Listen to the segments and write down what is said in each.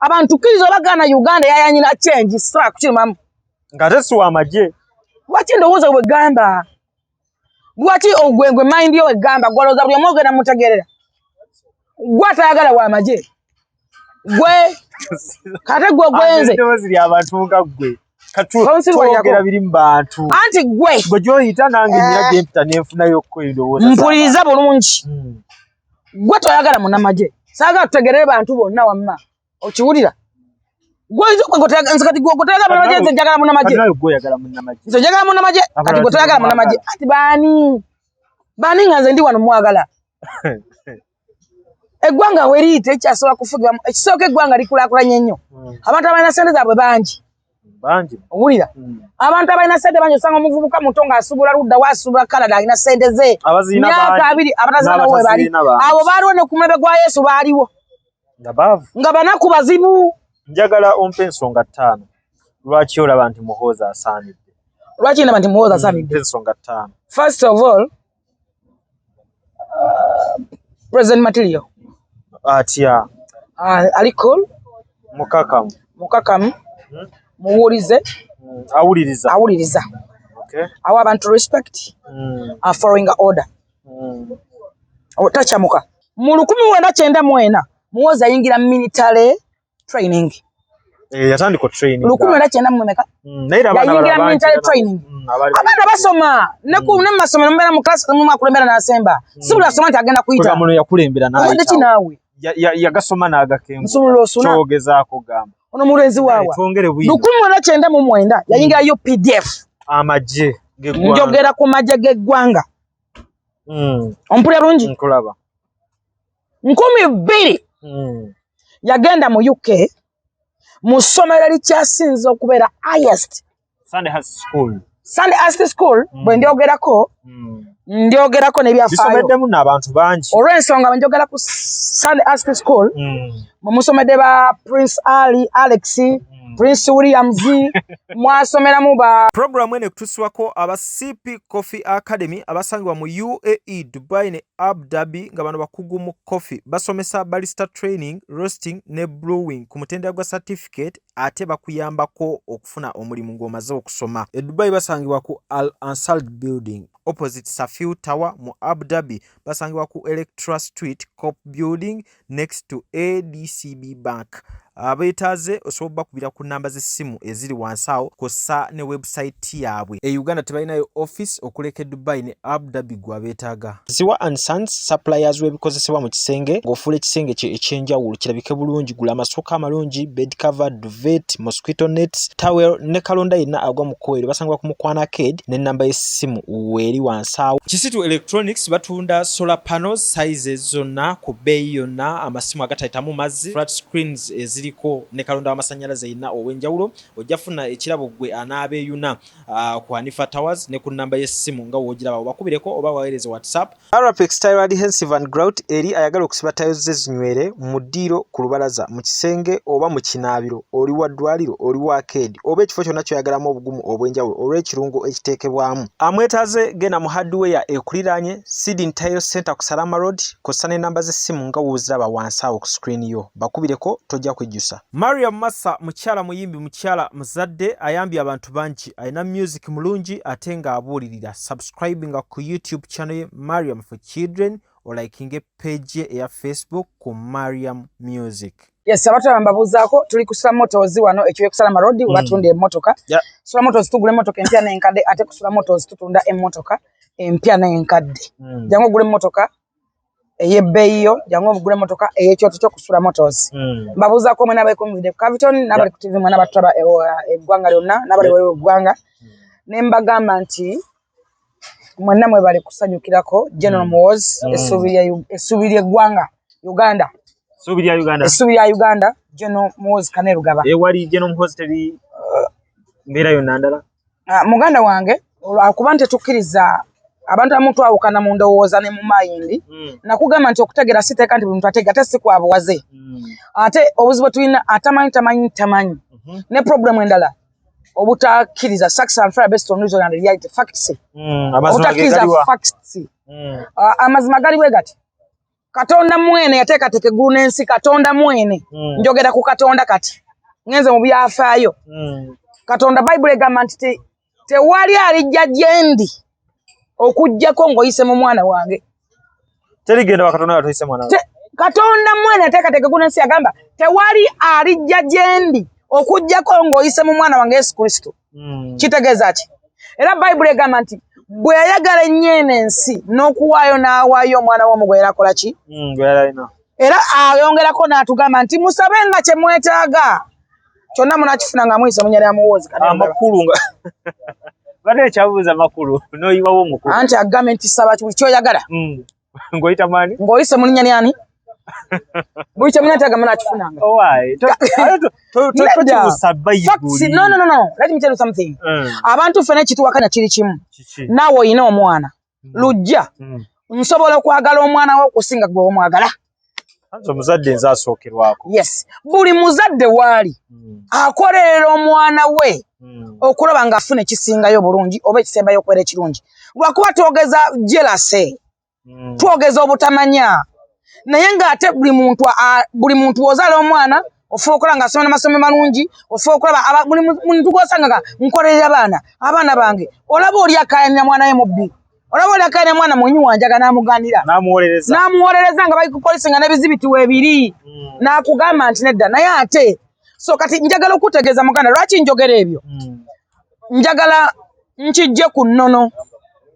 Abantu kkiriza obagaana, Uganda yayanyina change, sobola kukirumamu. Ng'ate si wamagye. Lwaki ndowooza wegamba? Lwaki ogwengwe mind yo wegamba gwalowooza buli omu ogenda mutegerera? Gwe atayagala wamagye, gwe kate gwe gwenze. Eddoboozi ly'abantu nga ggwe. Council Twogera walyako. biri mu bantu. Anti gwe Gwe gy'oyita nange nina gyempita nenfunayokko endowooza. Mpuliriza bulungi. Gwe toyagala munamagye, saagala tutegerere bantu bonna. Wamma okiwulira? Gwe oyinza nze kati gwe toyagala munamagye, nze njagala munamagye. Nawe gwe oyagala munnamagye. Nze njagala munamagye. Kati gwe toyagala munamagye, ati baani baani nga nze ndi wano mwagala? Eggwanga weriyita ekyasobola kufugibwamu. Ekisooka, eggwanga likulaakulanye nnyo. Abantu abalina sente zaabwe bangi. Bangi. Owulira? Abantu abalina sente bangi. Osanga omuvubuka muto ng'asuubula ludda waasuubula Canada, alina sente ze. Abazirina myaka bangi. 20. Abatazirina we bali. N'abatazirina bangi. Abo baaliwo ne ku mulembe gwa Yesu, baaliwo. Nga baavu. Nga banaku bazibu. Njagala ompe ensonga 5 lwaki olaba nti Muhoozi asaanidde. Lwaki ndaba nti Muhoozi asaanidde? Mpe ensonga 5. First of all, president material. Atya? Ali cool. Mukakamu. Mukakamu, muwulize. Awuliriza. Awuliriza. Awa abantu respect. Following order. Takyamuka. Mu 1994 Muhoozi ayingira military training. Eh, yatandika training. 1990 mumeka? Naye era abaana Yayingira abalala bangi military era training. Abaali Abaana basoma ne ku ne mu masomero, mubeera mu class, mumu akulembera n'asemba. Si buli asoma nti agenda kuyita. Kwega muno yakulembera Obadde ki n'ayitawo. naawe? Yagasoma n'agakenguka. Nsumulula osuna. Kyogezaako gamba. Ono mulenzi waawa? Twongere bwino. 1999 yayingira UPDF. Amagye g'eggwanga. Njogera ku magye g'eggwanga. Ompulira bulungi? Nkulaba. 2000 yagenda mu UK mu ssomero erikyasinze okubeera highest. Sandhurst School. Sandhurst School. Bwe ndyogerako, ndyogerako n'ebyafaayo. Bisomeddemu n'abantu bangi. Olw'ensonga bwe njogera ku Sandhurst School, mwe musomedde ba Prince Ali Alex, Prince Williams, mwasomeramu ba Puroguramu eno ekutuusibwako aba CP Coffee Academy abasangibwa mu UAE, Dubai ne Abu Dhabi, nga bano bakugu mu coffee. Basomesa barista training, roasting ne brewing ku mutendera gwa certificate, ate bakuyambako okufuna omulimu ng'omaze okusoma. E Dubai basangibwa ku Al Ansal Building opposite Safir Tower. Mu Abu Dhabi basangibwa ku Electra Street, Cop Building, next to ADCB Bank. Abeetaaze osobola bakubira ku namba z'essimu eziri wansi awo kw'ossa ne website yaabwe. E Uganda tebalinayo office okuleka e Dubai ne Abu Dhabi. Gwe abeetaaga. Ziwa and Sons, suppliers w'ebikozesebwa mu kisenge ng'ofuula ekisenge kye eky'enjawulo kirabike bulungi. Gula amasuuka amalungi, bed cover, duvet, mosquito nets, towel ne kalonda yenna agwa mu kkoweero. Basangibwa ku Mukwana Arcade n'ennamba y'essimu weeri wansi awo. Kisitu Electronics batunda solar panels sizes zonna ku bbeeyi yonna, amasimu agatayitamu mazzi, flat screens eziriko ne kalonda w'amasannyalaze yenna ow'enjawulo. Ojja funa ekirabo gwe anaabeeyuna ku Hanifa Towers ne ku nnamba y'essimu nga w'ogiraba, obakubireko oba waweereze WhatsApp. Arapex Tile Adhesive and Grout eri ayagala okusiba tiles ze zinywere mu ddiiro, ku lubalaza, mu kisenge oba mu kinaabiro, oli wa ddwaliro, oli wa arcade oba ekifo kyonna ky'oyagalamu obugumu obw'enjawulo olw'ekirungo ekiteekebwamu. Amwetaaze genda mu hardware ekuliraanye Sydney Tile Center ku Salama Road, kw'ossa n'ennamba z'essimu nga w'oziraba wansi awo ku screen yo. Bakubireko, tojja kwejjusa. Mariam Massa mukyala muyimbi, mukyala muzadde, ayambye abantu bangi, alina music mulungi ate ng'abuulirira. Subscribinga ku YouTube channel ye Mariam for Children, olikinge page ye eya Facebook ku Mariam Music. Yes, abatulaba mbabuuzaako. Tuli ku Sula Motors wano ekiwe ku Salama Road, we batunda emmotoka. Sula Motors tugula emmotoka empya n'enkadde, ate ku Sula Motors tutunda emmotoka empya n'enkadde. Jangu ogula emmotoka ey'ebbeeyi yo, jangu ogula emmotoka ey'ekyoto kyo ku Sula Motors. Mbabuuzaako mwena abeekumidde ku Caviton n'abali ku TV, mwena batulaba eggwanga lyonna n'abali waliwo eggwanga, ne mbagamba nti mwenna mwebale kusanyukirako General Muhoozi, essuubi ly'eggwanga Uganda. Ssuubi lya Uganda. Essuubi lya Uganda, General Muhoozi Kainerugaba. Ewali General Muhoozi teri mbeera yonna ndala. Ah, muganda wange, olwakuba nti tetukkiriza abantu abamu twawukana mu ndowooza ne mu mind. Nakugamba nti okutegeera si teeka nti buli muntu ategeera, ate si kwabuwaze. Ate obuzibu bwe tulina, atamanyi tamanyi tamanyi. Ne problem endala, obutakkiriza success and failure based on reason and reality, facts. Amazima ge Obutakkiriza galiwa? facts. Ah, amazima gali bwe gati. Katonda mwene yateekateeka eggulu n'ensi. Katonda mwene, njogera ku Katonda kati, ngenze mu byafaayo. Katonda, Bayibuli egamba nti tewali alijja gye ndi okuggyako ng'oyise mu mwana wange. Terigenda wa Katonda nga toyise mwana. Katonda mwene yateekateeka eggulu n'ensi, yagamba tewali alijja gye ndi okuggyako ng'oyise mu mwana wange Yesu Kristo. Kitegeeza ki? Era Bayibuli egamba nti bwe yayagala ennyo eno ensi n'okuwaayo n'awaayo omwana w'omu gwe yali ki? Era ayongerako n'atugamba nti musabe nga kye mwetaaga kyonna munakifuna nga muyise mu linnya lya Muhoozi. Amakulu nga badde ekyabuuza amakulu n'oyiwawo omukulu. Anti agambe nti saba buli kyoyagala. Ng'oyita mwani? Ng'oyise mu linnya lyani? Buli kye munaetaaga munakifunanga. Tokibuusa Bayibuli. No, no, no, no. Let me tell you something. Abantu ffena ekituwakanya kiri kimu. Naawe oyina omwana lujja, nsobola okwagala omwana wo okusinga gwe omwagala. Anti omuzadde nze asookerwako. Yes, buli muzadde waali akolerera omwana we okulaba ng'afuna ekisingayo obulungi oba ekisembayo okubeera ekirungi, lwakuba twogeza jealousy, twogeza obutamanya. Naye ng'ate buli muntu ozaala omwana ofuba okulaba ng'asoma n'amasomero malungi, ofuba okulaba buli muntu gw'osanga nga nkolerera abaana bange. Olaba oli akayanira mwana we mubbi, olaba oli akayanira mwana munywi wanjaga n'amuganira n'amuwolereza nga bali ku polisi nga n'ebizibiti weebiri, n'akugamba nti nedda. Naye ate so kati njagala okutegeeza muganda lwaki njogera ebyo. Njagala nkijje ku nnono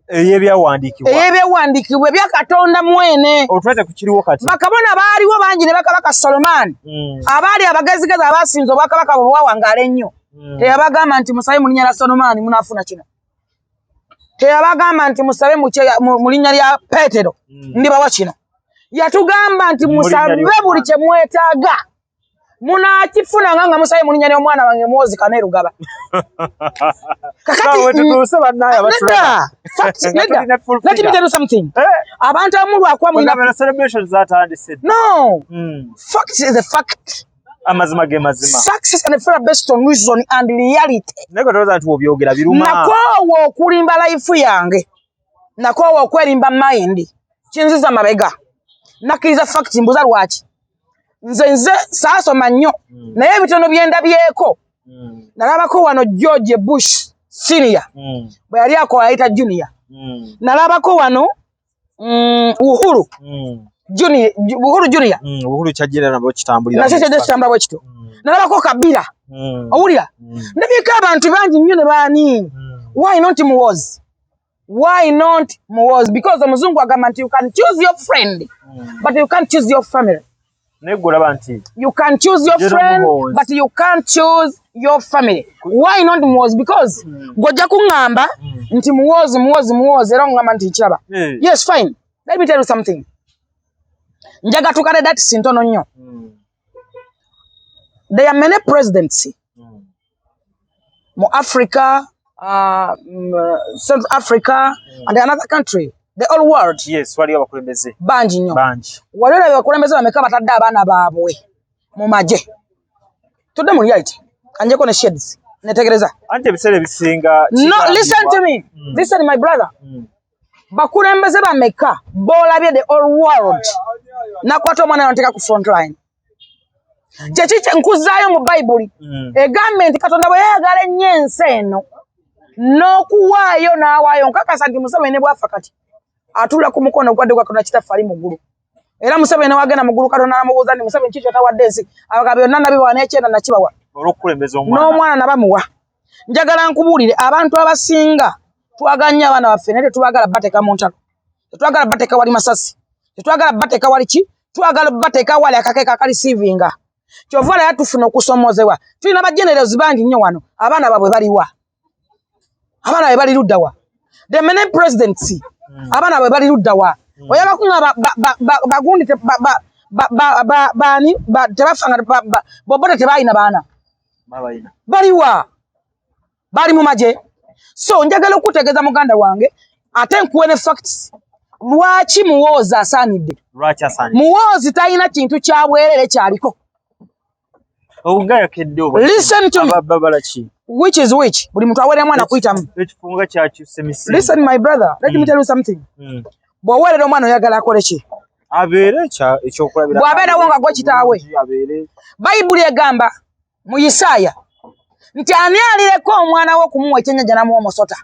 ey'ebyawandiikibwa, ey'ebyawandiikibwa ebya Katonda mwene. Otwete ku kiriwo kati. Bakabona baaliwo bangi ne bakabaka Solomaani, abaali abagezigezi abasinza obwakabaka bwe bwawangaala ennyo. Teyabagamba nti musabe mu linnya lya Solomaani munaafuna kino. Teyabagamba nti musabe mu linnya lya Peetero ndibawa kino. Yatugamba nti musabe buli kye mwetaaga munakifunanga nga musabe mu linnya ly'omwana wange Muhoozi Kainerugaba. Kakati tutuuse bannaye. Nedda, let me tell you something. Abantu abamu lwakuba mulina celebrations zatandise. No, fact is a fact. Amazima ge mazima. Success and failure based on reason and reality. Naye tolowooza nti wobyogera biruma? Nakoowa okulimba life yange, nakoowa okwerimba mind, kinziza mabega. Nakkiriza fact. Mbuza lwaki nze saasoma nnyo, naye ebitono byendabyeko, nalabako wano George Bush Senior bwe yali akola ayita Junior. Nalabako wano Uhuru Junior, Uhuru Junior. Uhuru kyajjira nabo kitambulira. Nakyo kyajja kitambula bwe kityo. Nalabako Kabila. Owulira, ndabyeko abantu bangi nnyo ne baani. Why not Muhoozi? Why not Muhoozi? Because omuzungu agamba nti you can choose your friend, but you can't choose your family. Naye gwe olaba nti You can choose your friend, but you can't choose your family. Why not Muhoozi? Because gw'ojja kuŋŋamba nti Muhoozi, Muhoozi, Muhoozi, era oŋŋamba nti nkiraba. Yes, fine. Let me tell you something. Njaga tukale dates ntono nnyo. There are many presidency mu Africa, South Africa and another country, the whole world. Yes, waliyo abakulembeze bangi nnyo. Bangi. Wali olabye abakulembeze bameka batadde abaana baabwe mu magye? Tudde mu reality, kanjeko ne shades netegereza. Anti ebiseera ebisinga No, listen to me. Listen, my brother. Bakulembeze bameka boolabye the whole world nakwata omwana nteeka ku front line? Kyeki nkuzaayo mu Bayibuli, egambe nti Katonda bwe yayagala ennyo ensi eno n'okuwaayo n'awaayo. Nkakasa nti Museveni ne bwafa kati atuula ku mukono gwadde gwa Katonda Kitaffe ali mu ggulu. Era Museveni wagenda mu ggulu, Katonda namubuuza nti, "Museveni, kiki otawadde ensi?" Abaga, "Byonna nabibawa n'ekyenda nakibawa." Olw'okukulembeza omwana. N'omwana nabamuwa. Njagala nkubuulire, abantu abasinga twagala nnyo abaana baffe, naye tetwagala bateeka mu ntalo, tetwagala bateeka wali masasi, tetwagala bateeka wali ki, twagala bateeka wali akakeeka akareceivinga. Kyova olaba tufuna okusomozebwa. Tulina bagenerozi bangi nnyo wano, abaana baabwe baliwa? Abaana baabwe bali luddawa? The many presidency, abaana baabwe bali luddawa? Oyaba kuŋa bagundi baani tebafanga, bobote tebalina baana? Babalina. Baliwa? Bali mu magye. So njagala okutegeeza muganda wange, ate nkuwe ne facts lwaki Muwoozi asaanidde. Lwaki asaanidde? Muwoozi talina kintu kya bwerere kyaliko. Ogayokedde. Listen to me. Babala ki? Which is which? Buli muntu aweerera mwana kuyitamu. Ekifunga kyakyuse misinde. Listen, my brother, let me tell you something. Bw'oweerera omwana oyagala akole ki? Abeere ekyokulabirako. Bw'abeerawo nga gwe kitaawe. Bayibuli egamba mu Isaaya nti ani alireka omwana we okumuwa ekyennyanja n'amuwa omusota?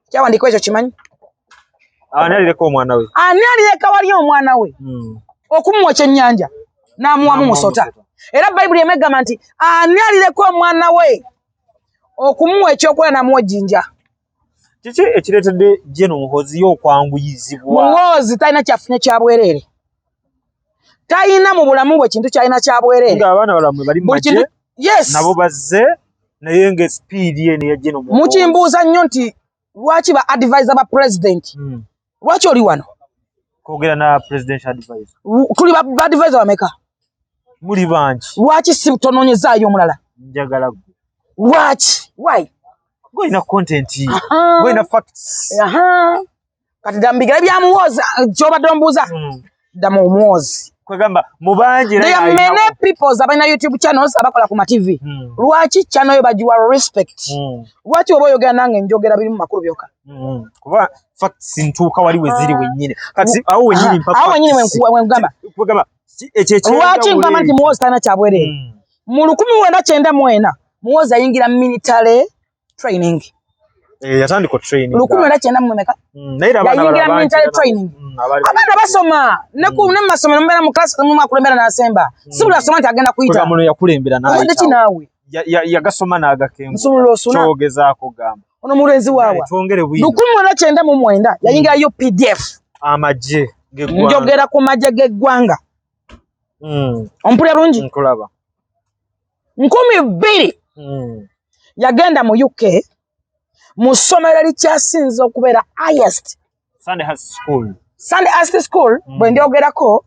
Kyawandiikibwa ekyo kimanyi? Ani alireka omwana we? Ani alireka wali omwana we okumuwa ekyennyanja n'amuwamu musota? Era Bayibuli emegamba nti ani alireka omwana we okumuwa ekyokulya n'amuwa ejjinja? Kiki ekireetedde General Muhoozi okwanguyizibwa? Muhoozi talina kyafunye kya bwereere. Talina mu bulamu bwe kintu kyalina kya bwereere. Ng'abaana balamwe bali mu magye. Yes. Nabo bazze naye ng'esipiidi eno eya General Muhoozi. Mukimbuuza nnyo nti lwaki ba advisor ba president? Lwaki oli wano? Kwogera na presidential advisor. Tuli ba advisor bameka? Muli bangi. Lwaki si tonoonyezaayo omulala? Njagala gwe. Lwaki? Why? Gw'olina content. Gw'olina facts. Kati dda mu bigere bya Muhoozi ky'obadde ombuuza. Dda mu Muhoozi. Kwegamba mu bangi. There are many people abalina YouTube channels abakola ku ma TV. Lwaki channel yo bagiwa respect? Lwaki oba oyogera nange njogera birimu makulu byokka? Kuba facts ntuuka wali we ziri wennyini. Kati awo wennyini mpa. Awo wennyini wenkugamba. Kwegamba ekyo lwaki nkugamba nti Muhoozi talina kya bwereere? Mu 1994 Muhoozi ayingira military training. Yatandika training. 1994 yayingira military training. Abaana basoma ne mu masomero mubeera mu class mumu akulembera n'asemba. Si buli asoma nti agenda kuyita. Muno yakulembera n'ayita. Ki naawe? Yagasoma n'agakengu. Nsumulula osuna. Kyogezaako gamba. Ono mulenzi waawa. Twongere bwino. 1999 yayingira UPDF. Amagye g'eggwanga. Njogera ku magye g'eggwanga. Ompulira bulungi? Nkulaba. 2000 yagenda mu UK mu ssomero erikyasinze okubeera highest. Sandhurst School. Sandhurst School bwe ndyogerako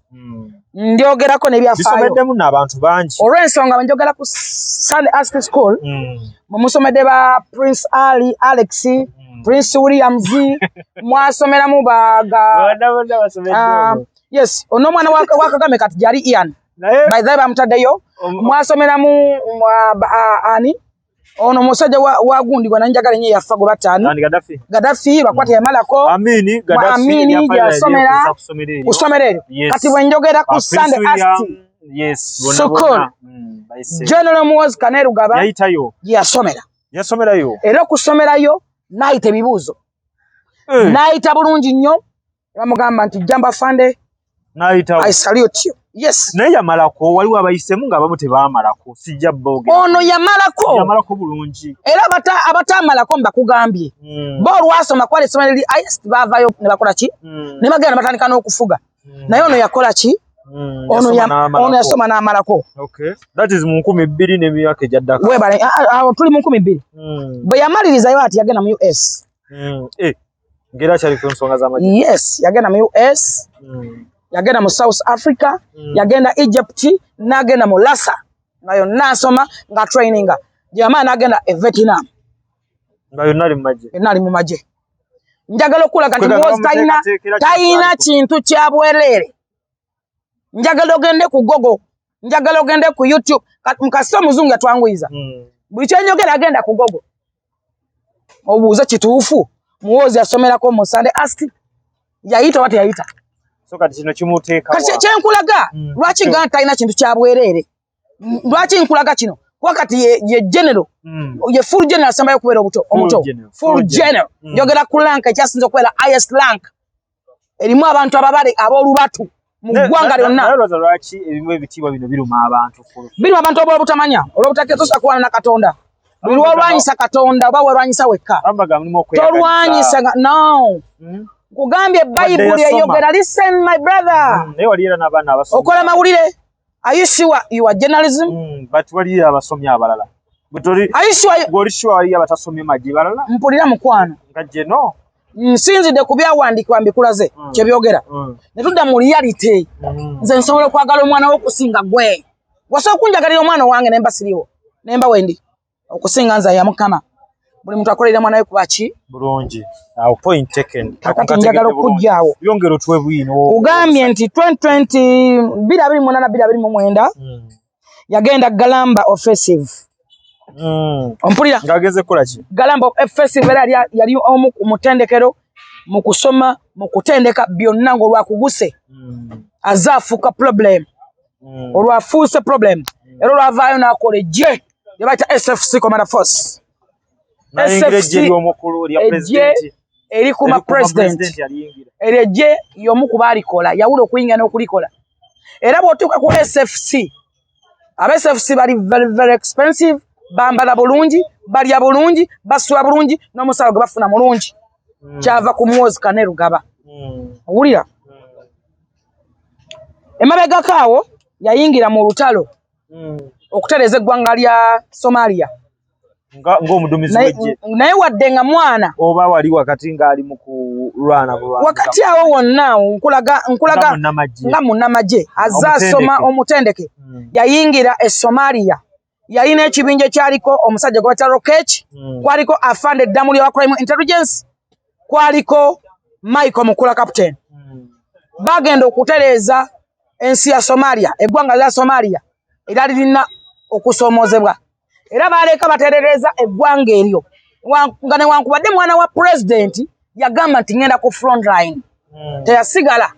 ndyogerako n'ebyafaayo. Bisomeddemu n'abantu bangi. Olw'ensonga bwe njogera ku Sandhurst School mwe musomedde ba Prince Ali, Alex, Prince Williams, mwasomeramu baga yes, ono omwana wa Kagame kati gyali Ian. By the way bamutaddeyo. Mwasomeramu ani? Ono musajja wa gundi gwe nanjagala nnyo yafa gwe bataano. Gaddafi. Gaddafi lwakuba teyamalako. Amini Gaddafi yasomera ku ssomero eryo. Kati bwe njogera ku Sandhurst School, General Muhoozi Kainerugaba yayitayo. Yasomera. Yasomerayo. Era okusomerayo n'ayita ebibuuzo. N'ayita bulungi nnyo. Bamugamba nti jamba fande. N'ayitawo. I salute you. Yes. Naye yamalako waliwo abayisemu ng'abamu tebaamalako sijja boogera. Ono yamalako. Yamalako bulungi. Era abataamalako mbakugambye. Bo olwasoma kwali essomero eri highest baavaayo ne bakola ki? Ne bagenda ne batandika n'okufuga. Naye ono yakola ki? Ono yasoma n'amalako. Okay. That is mu 2000 n'emyaka egyaddako. Weebale awo tuli mu 2000. Bwe yamalirizayo ati yagenda mu US. Ng'era akyali ku nsonga z'amagye. Yes, yagenda mu US. Yagenda mu South Africa, yagenda Egypt, n'agenda mu Lhasa. Nga yonna asoma nga traininga. Gyeyamala n'agenda e Vietnam. Nga yonna ali mu magye. Yonna ali mu magye. Njagala okulaga nti Muhoozi talina kintu kya bwereere. Njagala ogende ku Google, njagala ogende ku YouTube. Mukasita omuzungu yatwanguyiza. Buli kyenjogera agenda ku Google. Obuuze kituufu. Muhoozi yasomerako mu Sandhurst. Yayita oba teyayita? So kati kino kimuteeka wa? Kati kyenkulaga lwaki nga talina kintu kya bwereere? Lwaki nkulaga kino? Kuba kati ye general, ye full general asembayo okubeera omuto. Full general. Njogera ku rank ekyasinze okubeera highest rank. Erimu abantu ababale ab'olubatu mu ggwanga lyonna. Naye olowooza lwaki ebimu ebitiibwa bino biruma abantu? Biruma abantu olw'obutamanya, olw'obutakeesosa kuwana na Katonda. Buli lw'olwanyisa Katonda oba weerwanyisa wekka. Tolwanyisa no. Nkugambye Bayibuli eyogera, listen my brother. Naye wali era n'abaana abasomi. Okola mawulire. Are you sure you are journalism? But wali abasomi abalala. Are you sure? Gwe oli sure wali abatasomye magye balala? Mpulira mukwano. Nga gye no. Nsinzidde ku byawandiikibwa mbikulaze kye byogera. Ne tudda mu reality. Nze nsobola okwagala omwana wo okusinga gwe. Wasobola okunjagalira omwana wange ne mba siriwo. Ne mba wendi. Okusinga nze ya Mukama. Buli muntu akolera mwana we kuba ki? Bulungi. Awo point taken. Kakati njagala okujjaawo. Yongera otuwe bwino. Ugambye nti 2020 2028 2029 yagenda Galamba offensive. Ompulira? Ng'agenze kukola ki? Galamba offensive era yali omu ku mutendekero Mu kusoma, mu kutendeka, byonna ng'olwakuguse azze afuuka problem. Olwafuuse problem era olwavaayo n'akola eggye lye bayita SFC, Commander Force. Nayingira SFC, ejje ly'omukulu lya ejje pulezidenti. Erikuuma Erikuuma president. pulezidenti aliyingira. Eryo ejje y'omu ku baalikola, yawula okuyingira n'okulikola. Era bw'otuuka ku SFC, aba SFC bali very very expensive, bambala bulungi, balya bulungi, basula bulungi, n'omusaala gwe bafuna mulungi. Kyava ku Muhoozi Kainerugaba. Owulira? Emabegako awo yayingira mu lutalo okutereeza eggwanga lya Somalia. Ng'omuduumizi w'eggye. Naye wadde nga mwana oba wali wakati ng'ali mu kulwana bulwanyi. Wakati awo wonna awo nkulaga nkulaga Nga munnamagye. Nga munnamagye azze asoma. Omutendeke. Omutendeke. Yayingira e Somalia, yalina ekibinja ekyaliko omusajja gwe bayita Lokech, kwaliko afande Ddamuli wa crime intelligence, kwaliko Michael Mukula captain. Bagenda okutereeza ensi ya Somalia, eggwanga lya Somalia era lirina okusomoozebwa, era baleka baterereza eggwanga eryo. Nga newankubadde mwana wa pulezidenti, yagamba nti ngenda ku front line. Teyasigala,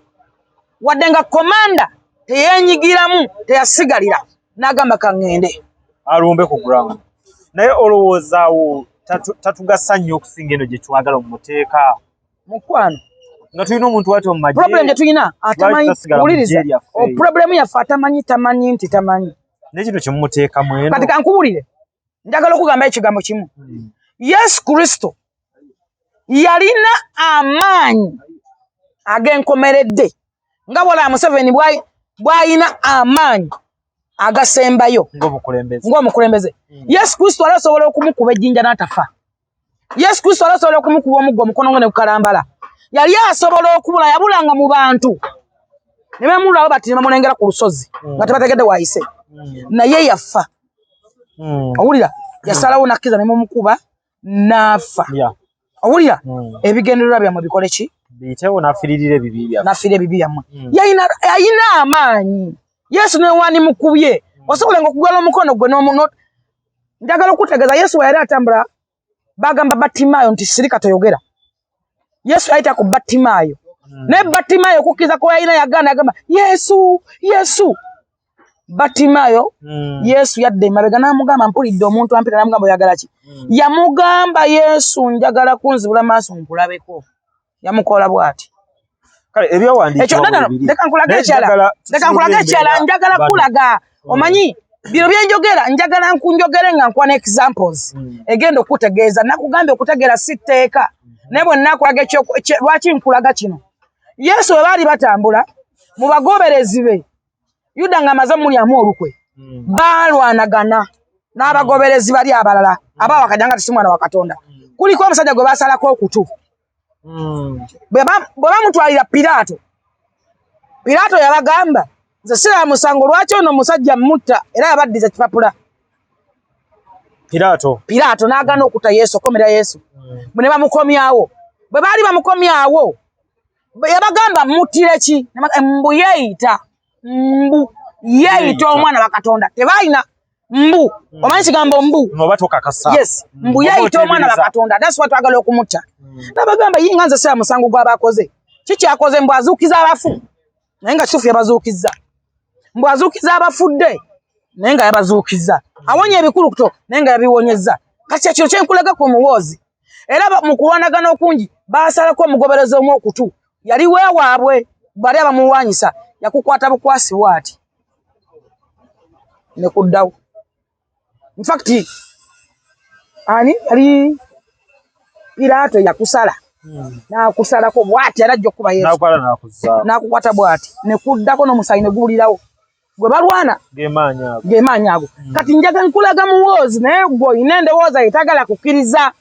wadde nga komanda teyenyigiramu, teyasigalira, n'agamba kaŋŋende alumbe ku ground. Naye olowoozaawo tatugasa nnyo okusinga eno gye twagala mu muteeka? Mukwano, nga tulina omuntu wati omu magye. Problem gye tulina, atamanyi Lwaki tasigala mu wuliriza. ggye lyaffe? Problem yaffe, atamanyi tamanyi nti tamanyi. Naye kino kyemumuteekamu eno. Kati kankuwulire, njagala okugamba ekigambo kimu. Yesu Kristo yalina amaanyi ag'enkomeredde nga bwolaba Museveni bw'alina amaanyi agasembayo ng'omukulembeze. Ng'omukulembeze. Yesu Kristo ali osobola okumukuba ejjinja n'atafa. Yesu Kristo ali osobola okumukuba omuggo, omukono gwe ne gukalambala. Yali asobola okubula, yabulanga mu bantu ne bamulaba bati, ne bamulengera ku lusozi nga tebategedde waayise, naye yafa. Owulira? Yasalawo nakkiriza ne mumukuba n'afa. Owulira? Ebigendererwa byammwe bikole ki? Biyitewo, n'afiiririra ebibi byaffe. Nafiira ebibi byammwe. Yalina amaanyi Yesu, newani mukubye osobola nga okugala omukono gwe njagala okutegeeza, Yesu bwe yali atambula, bagamba Batimaayo nti sirika, toyogera. Yesu yayita ku Batimaayo, naye Batimaayo okukkiriza kwe yalina yagaana, yagamba Yesu, Yesu, Batimaayo. Yesu yadda emabega n'amugamba, mpulidde omuntu ampita. N'amugamba, oyagala ki? Yamugamba, Yesu, njagala kunzibula maaso nkulabeko. Yamukola bw'ati. Kale Ekyo ebyawandiikibwa no, no, no, bwe biri. Leka nkulage Naye ekyala. njagala Leka nkulage ekyala, embeera njagala bano. kulaga. Omanyi bino byenjogera, njagala nkunjogere nga nkuwa ne examples egenda okutegeeza. Nakugambye okutegeera si tteeka, naye bwe nakulaga lwaki nkulaga kino. Yesu bwe baali batambula mu bagoberezi be, Yuda ng'amaze omulyamu olukwe, baalwanagana n'abagoberezi bali abalala abawakanya nga tesi mwana wa Katonda. Kuliko omusajja gwe basalako okutu. Bwe bamutwalira Piraato, Piraato yabagamba, nze siraba musango lwaki ono omusajja mutta, era yabaddiza kipapula. Piraato. Piraato n'agaana okutta Yesu, okomera Yesu. Ne bamukomyawo. Bwe baali bamukomyawo, yabagamba, muttire ki? Mbu yeeyita, mbu yeeyita omwana wa Katonda. Tebalina mbu, omanyi kigambo mbu? Oba tokakasa. Yes, mbu Oba yeeyita omwana wa oteebereza. Katonda, that's why twagala okumutta. Nabagamba, ye nga nze sira musango gw'abakoze. Kikyakoze? Mbu azuukiza abafu, naye nga kituufu yabazuukizza. Mbu azuukiza abafudde, naye nga yabazuukizza. Awonya ebikulukuto, naye nga yabiwonyezza. Kati ekyo kyenkulaga ku Muwoozi. Era mu kulwanagana okungi baasalako omugoberezi omu okutu, yali weewaabwe bali abamulwanyisa, yakukwata bukwasi bw'ati ne kuddawo. Infact ani yali Piraato yakusala n'akusalako bw'ati, era ajja okuba Yesu. Nakwala nakuzza. N'akukwata bw'ati ne kuddako n'omusaayi ne guwulirawo gwe balwana. Gemaanyi ago. Gemaanyi ago. Kati njaga nkulaga Muwoozi, naye gwe olina endowooza etagala kukkiriza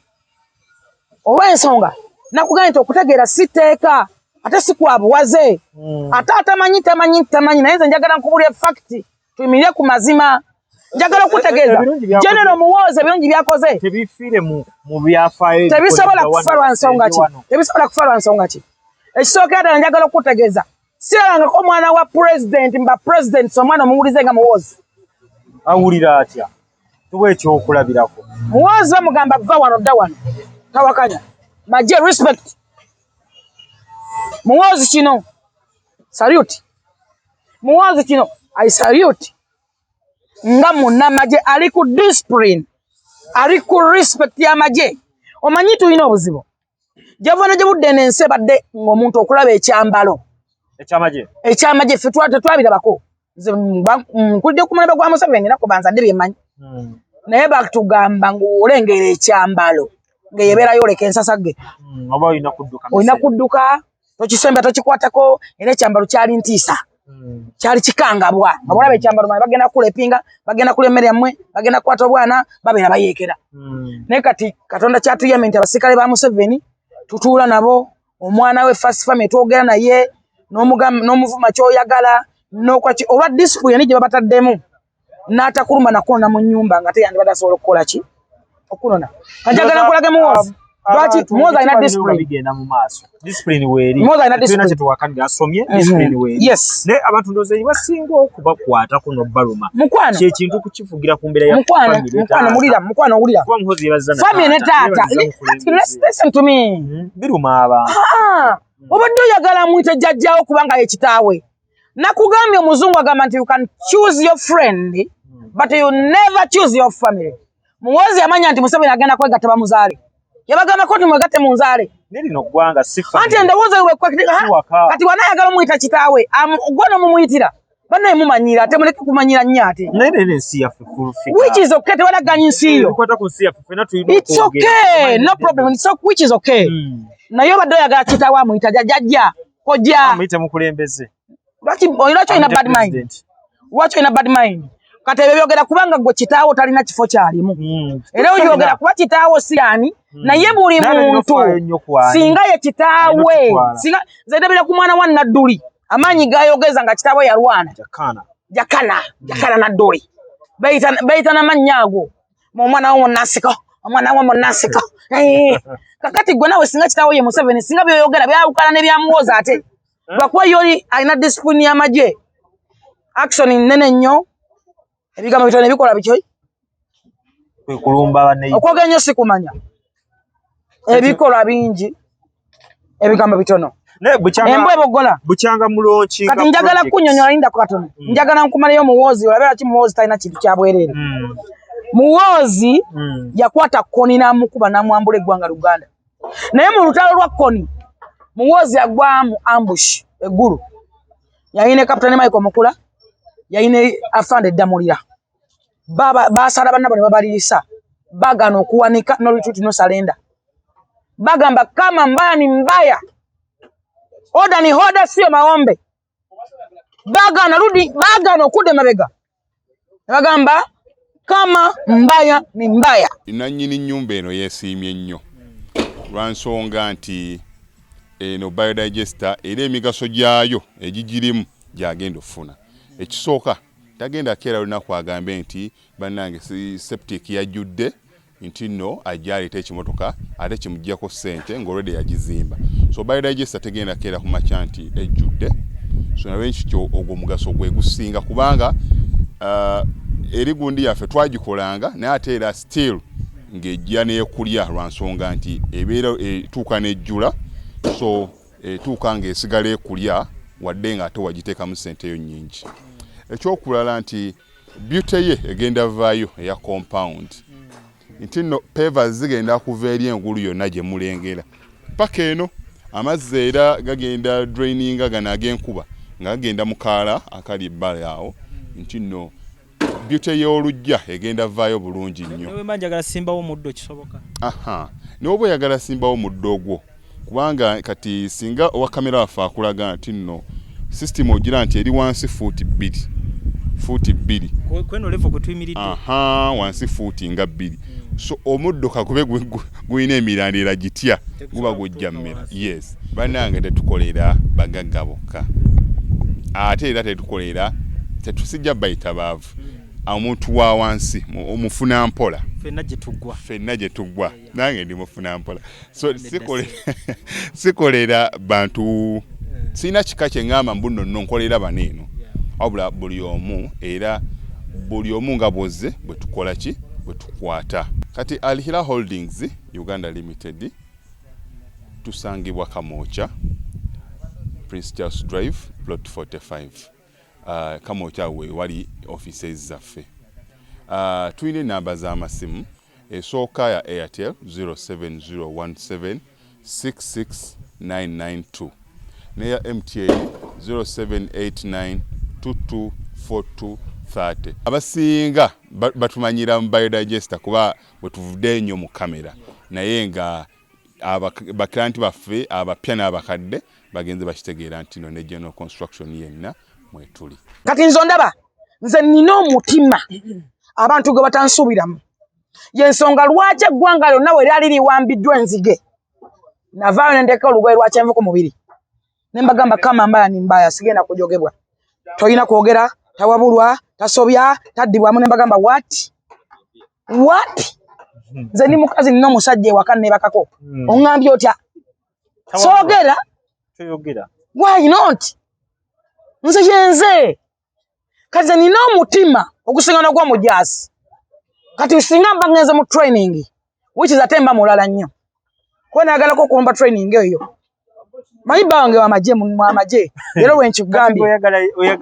olw'ensonga nakugambye nti okutegeera si tteeka, ate si kwa buwaze. Ate atamanyi tamanyi tamanyi, naye nze njagala nkubulya fact, tuyimirire ku mazima. Njagala okutegeeza Ebirungi byakoze. General Muwoozi ebirungi byakoze tebifiire mu byafaayo. Tebisobola ebikoleddwa kufa wano, lwa nsonga ki? wano. Tebisobola kufa lwa nsonga ki? Ekisookera ddala, njagala okutegeeza, sirabangako omwana wa pulezidenti mba pulezidenti omwana omuwulize nga Muwoozi. Awulira atya? Tuwa ekyokulabirako. Muwoozi bamugamba va wano, dda wano, tawakanya. Majje respect. Muhoozi kino salute, Muhoozi kino I salute nga munnamagye ali ku discipline, ali ku respect y'amagye. Omanyi tulina obuzibu gyava ne gye budde eno ensi ebadde ng'omuntu okulaba ekyambalo ekyamagye ekyamagye ffe tetwabirabako. Nze nkulidde ku mulembe gwa Museveni era kubanza dde byemanyi naye batugamba ng'olengera ekyambalo ng'eyebeera yoleka ensasagge oba olina kudduka, olina kudduka, tokisemba, tokikwatako. Era ekyambalo kyali ntiisa, kyali kikangabwa nga bwolaba ekyambalo bagenda kukulepinga, bagenda kulya emmere yammwe, bagenda kukwata obwana, babeera bayeekera. Naye kati Katonda kyatuyambye nti abasirikale ba Museveni tutuula nabo, omwana we first family twogera naye n'omuvuma ky'oyagala n'okola ki olwa discipline gye babataddemu n'atakuluma nakunona mu nnyumba nga teyandibadde asobola okukola ki okunona. Kanjagala nkulage Muhoozi lwaki Muhoozi alina discipline. Bigenda mu maaso, discipline weeri. Muhoozi alina Tulina discipline. kyetuwakanira, asomye, discipline weeri. Naye abantu ndowooza eri basinga okubakwatako n'obbaluma Mukwano, kyekintu kukivugira ku mbeera ya mukwano, family, mukwano, taata. mulira, mukwano, wulira. Kuba Muhoozi yeebazizza na Family ne taata, taata. yeebazizza mukulembeze. Listen to me. Biruma abantu. Obadde oyagala muyite jjajjaawo kubanga ye kitaawe. Nakugambye omuzungu agamba nti you can choose your friend but you never choose your family. Muhoozi yamanya nti Museveni agenda kwegatta bamuzaale, yabagambako nti mwegatte munzaale. Naye lino ggwanga si Anti family. endowooza Si waka. kati wanayagala omuyita kitaawe gwe nomumuyitira bannaye mumanyira ate muleke kumanyira nnyo ate. Naye leero ensi yaffe full figure. Which is okay, tewalaganya nsi yo. Ebikwata ku nsi yaffe ffenna tulina It's okwogera. okay, no problem. It's okay, which is okay. Naye obadde oyagala kitaawe amuyita jjajja kojja. Amuyite mukulembeze. Lwaki olina Amuyite bad mind? president. Lwaki olina bad mind? Kati ebyo byogera kubanga gwe kitaawo talina kifo kyalimu. Era obyogera kuba kitaawo si ani, naye buli Naye alina muntu okufaayo nnyo ku ani. singa ye kitaawe, Alina okutwala. singa nze ndabira ku mwana wa Nadduli amaanyi gayogeza nga kitaawe yalwana. Jakana. Jakana, Jakana Nadduli bayita n'amannya ago, omwana wo munnasiko, omwana wo munnasiko. Kakati gwe nawe singa kitaawe ye Museveni, singa byoyogera byawukana ne bya Muhoozi ate lwakuba yoli alina discipline y'amagye, action nnene nnyo, ebigambo bitono ebikola bikyo. Kwe kulumba banne. Okwogera nnyo si kumanya, ebikolwa bingi, ebigambo bitono. Naye Embwa eboggola. Bukyanga mulonki Kati njagala kunnyonnyola, lindako katono. Njagala nkumaleyo Muhoozi olabe lwaki Muhoozi talina kintu kya bwereere. Muhoozi yakwata Kony n'amukuba n'amwambula eggwanga Uganda, naye mu lutalo lwa Kony Muhoozi yagwa mu ambush eggulu. Yalina Captain Michael Mukula, yalina afande Ddamulira, basala bannabo ne babaliisa, bagaana okuwanika no retreat no surrender. Bagamba kama mbaya ni mbaya, order ni order, sio maombe. Bagaana rudi, bagaana okudda emabega, ne bagamba kama mbaya ni mbaya. Nannyini nnyumba eno yeesiimye nnyo lwa nsonga nti eno biodigester era emigaso gyayo egigirimu gyagenda okufuna. Ekisooka, tagenda keera lunaku agambe nti bannange septic yajjudde, nti nno ajja aleeta ekimotoka ate kimuggyako ssente ng'olwedde yagizimba. So biodigester tegenda keera ku makya nti ejjudde. So nalwekityo ogwo omugaso gwe gusinga, kubanga eri gundi yaffe twagikolanga naye ate era still ng'ejja n'ekulya lwa nsonga nti ebeera etuuka n'ejjula, so etuuka ng'esigala ekulya wadde nga ate wagiteekamu ssente yo nnyingi. Ekyokulala nti beauty ye egenda vaayo eya compound, nti nno pavers zigenda kuva eri engulu yonna gye mulengera paka eno. Amazzi era gagenda draininga gano ag'enkuba nga gagenda mu kaala akali ebbali awo, nti nno beauty y'oluggya egenda vaayo bulungi nnyo. Newe mba njagala simbawo omuddo kisoboka? Aha, n'oba oyagala simbawo muddo ogwo, kubanga kati singa owa kamera waffe akulaga nti nno system ogira nti eri wansi fuuti 2, fuuti 2. Kweno level kwe tuyimiridde. Aha, wansi fuuti nga 2, so omuddo kakube gulina emirandira gitya guba gujja mmera. Yes, bannange, tetukolera bagagga bokka, ate era tetukolera, tetusijja bayita baavu. Omuntu wa wansi omufuna mpola. Ffenna gye tuggwa. Ffenna gye tuggwa, nange ndi mufuna mpola. So sikolera bantu, sirina kika kye ŋŋamba mbu nno nno nkolera bano eno, wabula buli omu, era buli omu nga bwozze bwe tukola ki bwe tukwata. Kati Al Hilal Holdings Uganda Limited tusangibwa Kamwokya. Prince Charles Drive, plot 45, Kamwokya we wali offices zaffe. Tulina enamba z'amasimu. Esooka ya Airtel 07017 66992, neya MTN 0789 224230. Abasinga batumanyira mu biodigester kuba bwe tuvudde ennyo mu kamera, naye nga baklienti baffe abapya n'abakadde bagenze bakitegeera nti no ne general construction yenna mwetuli. Kati nze ondaba, nze nina omutima abantu gwe batansuubiramu. Yensonga lwaki eggwanga lyonna we lyali liwambiddwa enzige, navaayo ne nteeka olugoye lwa kyenvu ku mubiri ne mbagamba, kama mbaya ni mbaya, sigenda kujogebwa, tolina kwogera, tawabulwa, tasobya, taddibwamu. Ne mbagamba, what, what? Nze ndi mukazi, nina omusajja ewaka neebakako. Oŋŋambye otya? Soogera. Toyogera. Why not? Nze yenze. Kati nze nina omutima ogusinga n'ogw'omujaasi. Kati singa mba ngenze mu training, which is ate mba mulala nnyo, kuba nayagalako okulumba training eyo. Manyi bba wange wamagye, mwamagye. Leero lwenkigambye,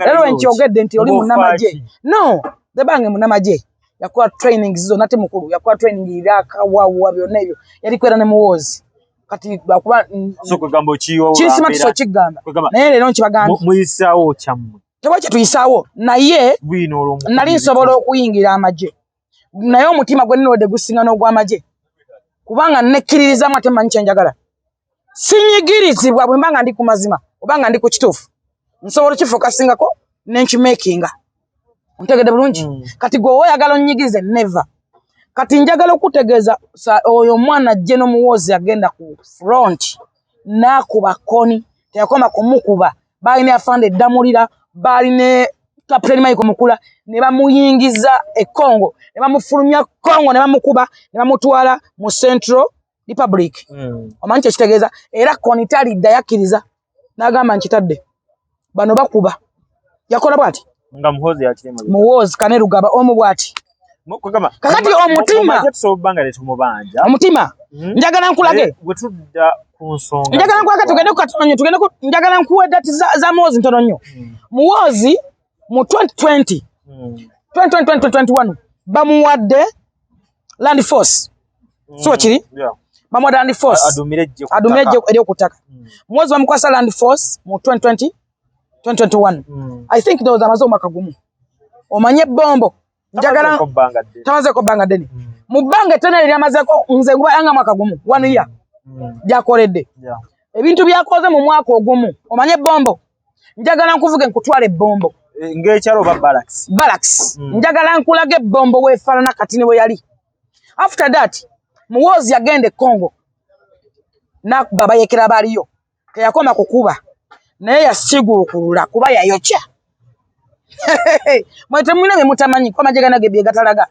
leero lwenkyogedde nti oli munnamagye. No, the bange munnamagye, yakola training zonna, te mukulu yakola training Iraq, wawa byonna ebyo, yali kwera ne Muwoozi. Kati lwakuba So kwegamba okiyiwa kinsima tiso kigamba, naye leero nkibagambye. Muyisaawo kyammwe. Tewali kyetuyisaawo, naye bwino olwo nali nsobola okuyingira amagye, naye omutima gwe nina gusinga n'ogw'amagye, kubanga nekkiririzamu ate mmanyi kyenjagala. Sinyigirizibwa. Bwe mba nga ndi ku mazima oba nga ndi ku kituufu, nsobola okifokasingako nenkimakinga. Ontegedde bulungi? Kati gwe oyagala onyigirize? Never. Kati njagala okutegeeza, oyo omwana General Muhoozi agenda ku front n'akuba Kony. Teyakoma kumukuba, balina afande Ddamulira, balina Captain Michael Mukula, ne bamuyingiza e Congo, ne bamufulumya Congo, ne bamukuba, ne bamutwala mu Central Republic. Omanyi kyekitegeeza? Era Kony talidda, yakkiriza n'agamba, nkitadde, bano bakuba. Yakola bw'ati. Nga Muhoozi yakiri emabega. Muhoozi Kainerugaba omu bw'ati. Kwegamba Kakati omutima- mu magye tusobola okuba nga tetumubanja. Omutima, njagala nkulage. Naye bwe tudda ku nsonga Njagala nkulage, tugende ku katono nnyo, tugende ku, njagala nkuwe date za Muhoozi ntono nnyo. Muhoozi mu 2020, 2020, 2021 bamuwadde land force, si kiri? Yeah. Bamuwadde land force. Adumire ejje ku Adumire ttaka. ejje eryokutaka. Muhoozi bamukwasa land force mu 2020, 2021. I think ndowooza amaze omwaka gumu. Omanye ebombo, njagala Tamazeeko bbanga ddene. Tamazeeko bbanga ddene. Mu bbanga ettono eryo lyamazeeko, nze ngubala mwaka gumu, one year gyakoledde, ebintu byakoze mu mwaka ogumu. Omanye ebombo, njagala nkuvuge nkutwala ebombo. Eh, ng'ekyalo oba barracks? Barracks. Njagala nkulaga ebombo weefaanana kati ne bwe yali. After that, Muhoozi yagenda e Congo n'akuba abayekera baaliyo. Teyakoma kukuba, naye yasiguukulula kuba yayokya. Mwe temulina bye mutamanyi, kuba amagye ganage bye gatalaga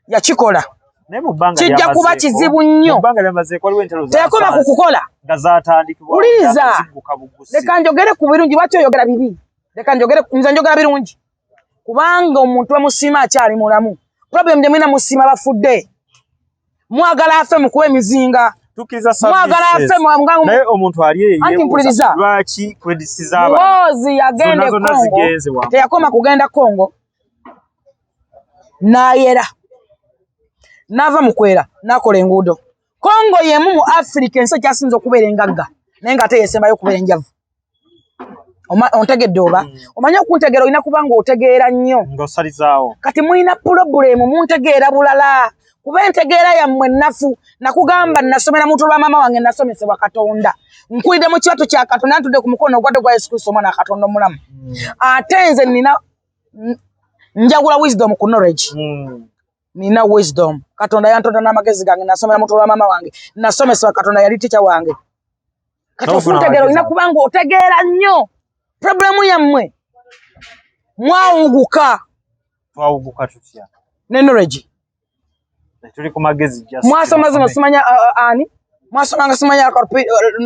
yakikola. Naye mu bbanga Kijja kuba kizibu nnyo. Mu bbanga lyamazeeko waliwo entalo za Teyakoma ku nsansi kukola. Nga zatandikibwa Wuliriza. nga zigguka bugusi. Leka njogere ku birungi. Lwaki oyogera bibi? Leka njogere, nze njogera birungi, kubanga omuntu bamusiima akyali mulamu. Problem gye mulina, musiima bafudde. Mwagala afe mukuba emizinga. Tukkiriza Mwagala services. afe Naye omuntu ali eyo Anti yeebuuza, mpuliriza. Lwaki credits z'abalala Muhoozi yagenda zonna e zonna Congo. zigenze wamu? Teyakoma kugenda Congo n'ayera, n'ava mu kwera n'akola enguudo. Congo y'emu mu Africa ensi ekyasinze okubeera engagga, naye ng'ate yesembayo okubeera enjavu. Ontegedde oba? Omanyi okuntegeera olina kuba ng'otegeera nnyo. Ng'osalizaawo. Kati mulina problem, muntegeera bulala, kuba entegeera yammwe ennafu. Nakugamba nasomera muntu lwa maama wange, nasomesebwa Katonda, nkulidde mu kibatu kya Katonda, ntudde ku mukono ogwadde gwa Yesu Kristo omwana wa Katonda omulamu. Ate nze nina njagula wisdom ku knowledge. Nina wisdom, Katonda yantonda n'amagezi gange. Nasomera muntu lwa maama wange, nasomesebwa Katonda, yali teacher wange. Kati N'ofuna okuntegeera amagezi olina ago. kuba nga otegeera nnyo. Problem yammwe, mwawuguka. Twawuguka tutya? Ne knowledge. Tuli ku magezi just. Mwasoma zino simanya ani mwasomanga, simanya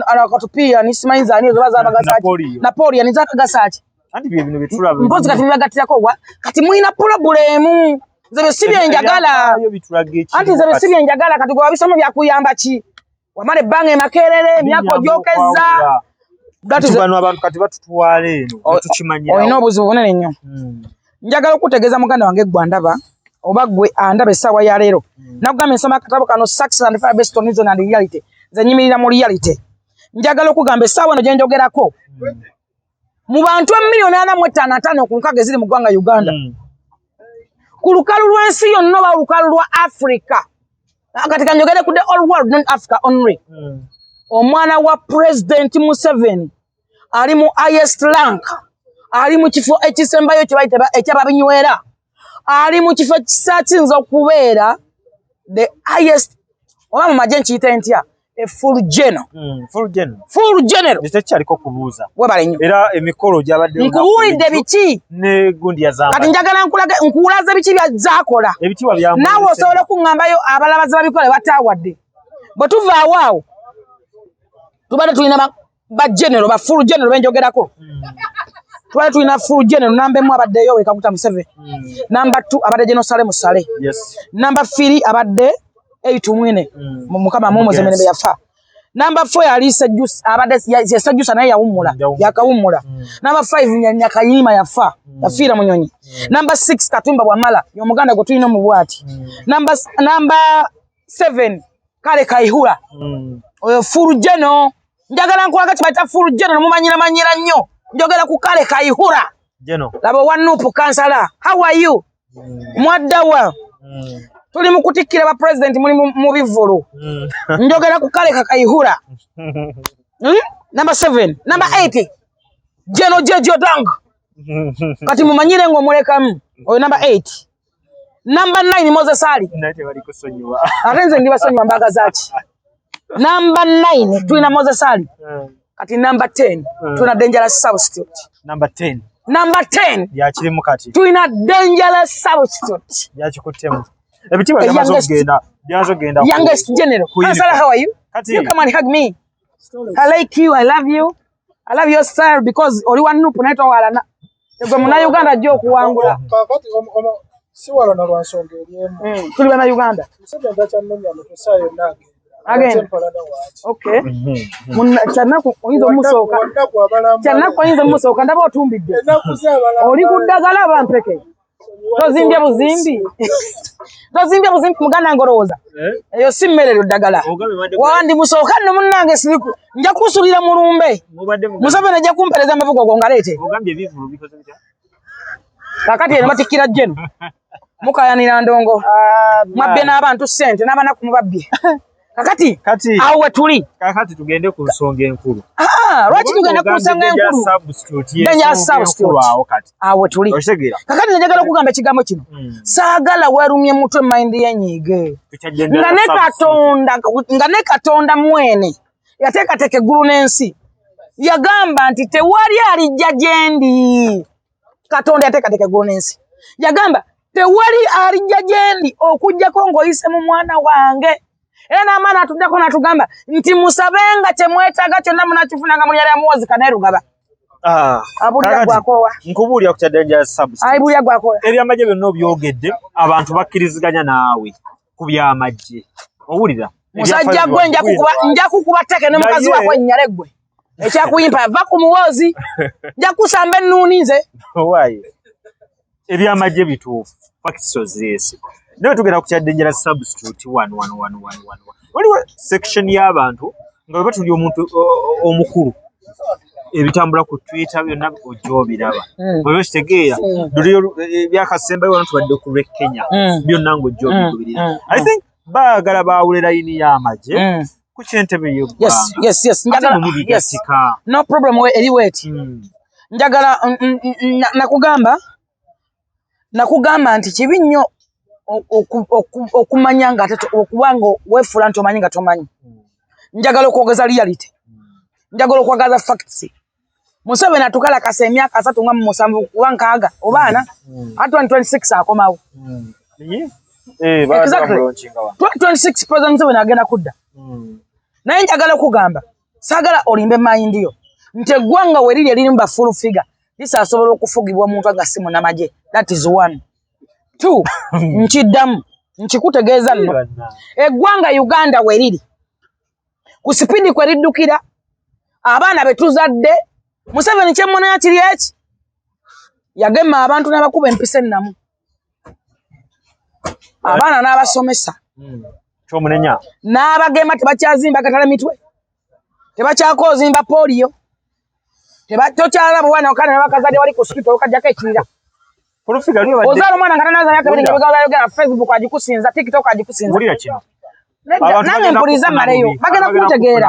akatupia ni simanyi zani ezo bazabagasa ki? Napoleon. Napoleon zabagasa ki? Anti bye bino bye tulaba. Mpozi kati bibagattirako wa? Kati mulina problem, nze bye si byenjagala. Ebyafaayo bitulaga ekiriwo Anti nze bye si kati. byenjagala. Kati gwe wabisoma byakuyamba ki? Wamala ebbanga emakerere, emyaka Binyamba ogyokeza. okwawula. Bano abantu kati batutwala eno tukimanyira. Olina obuzibu bunene nnyo. Njagala okutegeeza muganda wange gwe andaba oba gwe andaba essaawa ya leero. Nakugamba ensoma akatabo kano Success and Failure Based on Reason and Reality. Nze nyimirira mu reality. Njagala okugamba essaawa eno gye njogerako. Mu bantu 445,000 eziri mu ggwanga Uganda. Ku lukalu lw'ensi yonna oba olukalu lwa Africa. Kati kanjogere ku the all world, not Africa only. Omwana wa President Museveni ali mu highest rank, ali mu kifo ekisembayo kye bayita eky'ababinywera, ali mu kifo ekisakiyinza okubeera the highest, oba mu magye nkiyite ntya, a full general. Full general. Full general. Tekyaliko kubuuza. Webale nnyo. Era emikolo gyabadde nkubuulidde biki ne gundi yazamba. Kati njagala nkulaze biki byazaakola. Ebitiibwa bya naawe osobola okuŋŋambayo abalabazi babikole bataawadde. Bwe tuvaawo awo tubadde tulina ba general, ba full general benjogerako. Tubadde tulina full general namba 1 abadde Yoweri Kaguta Museveni. Namba 2 abadde General Saleh Saleh. Yes. Namba 3 abadde Elly Tumwine. Mukama mumuze mirembe yafa. Namba 4 yali Sejusa, abadde Sejusa naye yawummula, yakawummula. Namba 5 Nyakayima yafa, yafiira mu nyonyi. Namba 6 Katumba Wamala, y'omuganda gwe tulina mu bwati. Namba 7 Kale Kayihura. Oyo full general. Njagala nkulaga kye bayita full general, mumanyira manyira nnyo. Njogera ku Kale Kayihura. General. Laba wa NUP kansala. How are you? Mwaddawa. Tuli mu kutikkira ba president muli mu bivvulu. Njogera ku Kale Kayihura. Number 7, number 8. General Jeje Odong. Kati mumanyire ng'omulekamu. Oyo number 8. Number 9 Moses Ali. Ate nze ndibasonyiwa mbaga zaaki. Number 9 tulina Moses Ali. Kati number 10 tulina dangerous substitute. Number 10. Number 10 yakirimu kati. Tulina dangerous substitute. Yakikuttemu. Ebitiibwa byamaze okugenda, byamaze okugenda. Youngest general. Kansala, how are you? Kati, you come and hug me. I like you, I love you. I love your style because oli wa NUP naye towalana. Gwe munnayuganda ajja okuwangula. Kaakati siwalana lwa nsonga eri emu. Tuli bannayuganda. Museveni takyannumya mutwe essaawa yonna agenda. Okay. Kyanaku oyinza omusooka. Kyanaku oyinza omusooka ndaba otumbidde. Oli ku ddagala oba mpeke? Tozimbye buzimbi. Tozimbye buzimbi muganda ng'olowooza. Eyo si mmere eryo ddagala. Wandi musooka nno munnange siriku. Nja kusulira mu lumbe. Museveni ajja kumpeereza amavugo go ngaleete. Kaakati eno batikkira jeno. Mukayanira ndongo. Mwabbye n'abantu ssente n'abanaku mubabbye. Kakati awo we tuli. Kakati tugende ku nsonga enkulu. Lwaki tugende ku nsonga enkulu? Dangerous substitute. Awo we tuli. Kakati njagala okugamba ekigambo kino. Saagala weerumye mutwe mind yenyiige. Nga ne Katonda mwene yateekateeka eggulu n'ensi. Yagamba nti tewali alijja gye ndi. Katonda yateekateeka eggulu n'ensi. Yagamba tewali alijja gye ndi okuggyako ng'oyise mu mwana wange. Era n'amaana atuddako n'atugamba nti musabenga kye mwetaaga kyonna munaakifunanga mu linnya lya Muhoozi Kainerugaba. Abuulira gwakoowa. Nkubuulira ku kya dangerous substitute. Abuulira gwakoowa. Ebyamagye byonna obyogedde, abantu bakkiriziganya naawe ku byamagye. Owulira? Musajja gwe nja kukuba tteke ne mukazi wako ennyale ggwe. Ekyakuyimpa va ku Muhoozi. Nja kusamba ennuuni nze. Owaaye. Ebyamagye bituufu. Facts ozireese. Naye tugenda ku kya dangerous substitute 1 1 1 1 1. Waliwo section y'abantu nga bwe batulya omuntu omukulu ebitambula ku Twitter byonna ojja obiraba. Bwe okitegeera ebyakasembayo wano tubadde ku lw'e Kenya byonna ng'ojja obigoberera. I think baagala baawule layini y'amagye ku ky'entebe y'eggwanga. Yes. Njagala no problem eri weeti. Njagala nakugamba nti kibi nnyo okumanya nga okuba nga weefuula nti omanyi nga tomanyi. Njagala okwogeza reality. Njagala okwagaza facts. Museveni atukalakasa emyaka 37 kuba 60 oba 40 ate 2026 akomawo. Exactly. 2026 President Museveni agenda kudda. Naye njagala okugamba saagala olimbe mind yo nti eggwanga we liri eririmu ba full figure lisasobola okufugibwa omuntu nga si munnamagye. That is one. 2 nkiddamu nkikutegeeza nno eggwanga Uganda we liri ku sipiidi kwe liddukira Abaana be tuzadde, Museveni kyemmunenya kiri eki, yagema abantu n'abakuba empisa ennamu, abaana n'abasomesa. Kyomunenya n'abagema tebakyazimba katale mitwe, tebakyakozimba polio, tokyalaba bwana okana n'abakazadde wali ku street okajjako ekirira. Kulufiga lwe badde Ozaala omwana nga tanaza myaka 2 nga Facebook agikusinza, TikTok agikusinza. Wulira kino. Nange mpuliza mmaleyo, bagenda kuntegeera.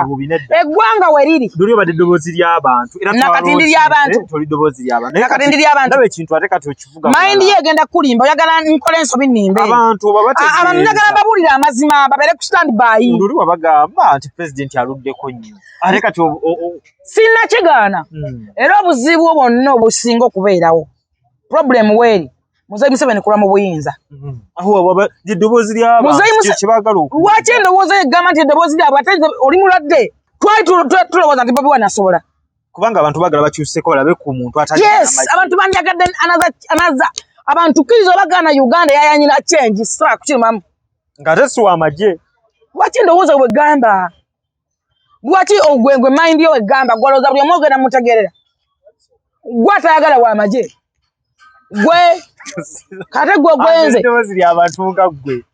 Eggwanga we riri. Luli obadde eddoboozi ly'abantu. Era Nakatindi ly'abantu. Toli ddoboozi ly'abantu. Nakatindi ly'abantu. Ndaba ekintu ate kati okivuga. Mind ye egenda kulimba, oyagala nkole ensobi nnimbe. Abantu obabategeeza. Abantu njagala mbabuulire amazima, babeere ku stand by. Luli wabagamba nti pulezidenti aluddeko nnyo. Ate kati Sinnakigaana. Era obuzibu bwonna obusinga okubeerawo. Problem weeri. Muzeeyi Museveni kulwa mu buyinza. Eddoboozi ly'abantu kyebaagala okuwulira. Lwaki endowooza egamba nti eddoboozi lyabwe ate oli mulwadde? Twali tulowooza nti Bobi Wine asobola. Kubanga abantu baagala bakyuseko balabe ku muntu atali. Yes, abantu bandyagadde anaza abantu kkiriza obagaana Uganda yayanyira change sobola kukirumamu. Ng'ate si wa magye. Lwaki endowooza bwegamba? Lwaki ogwengwe mind yo egamba gwalowooza buli omu ogenda mutegeerera? Gwe atayagala wa magye. Gwe kate gwe gwenze. Eddoboozi ly'abantu nga ggwe.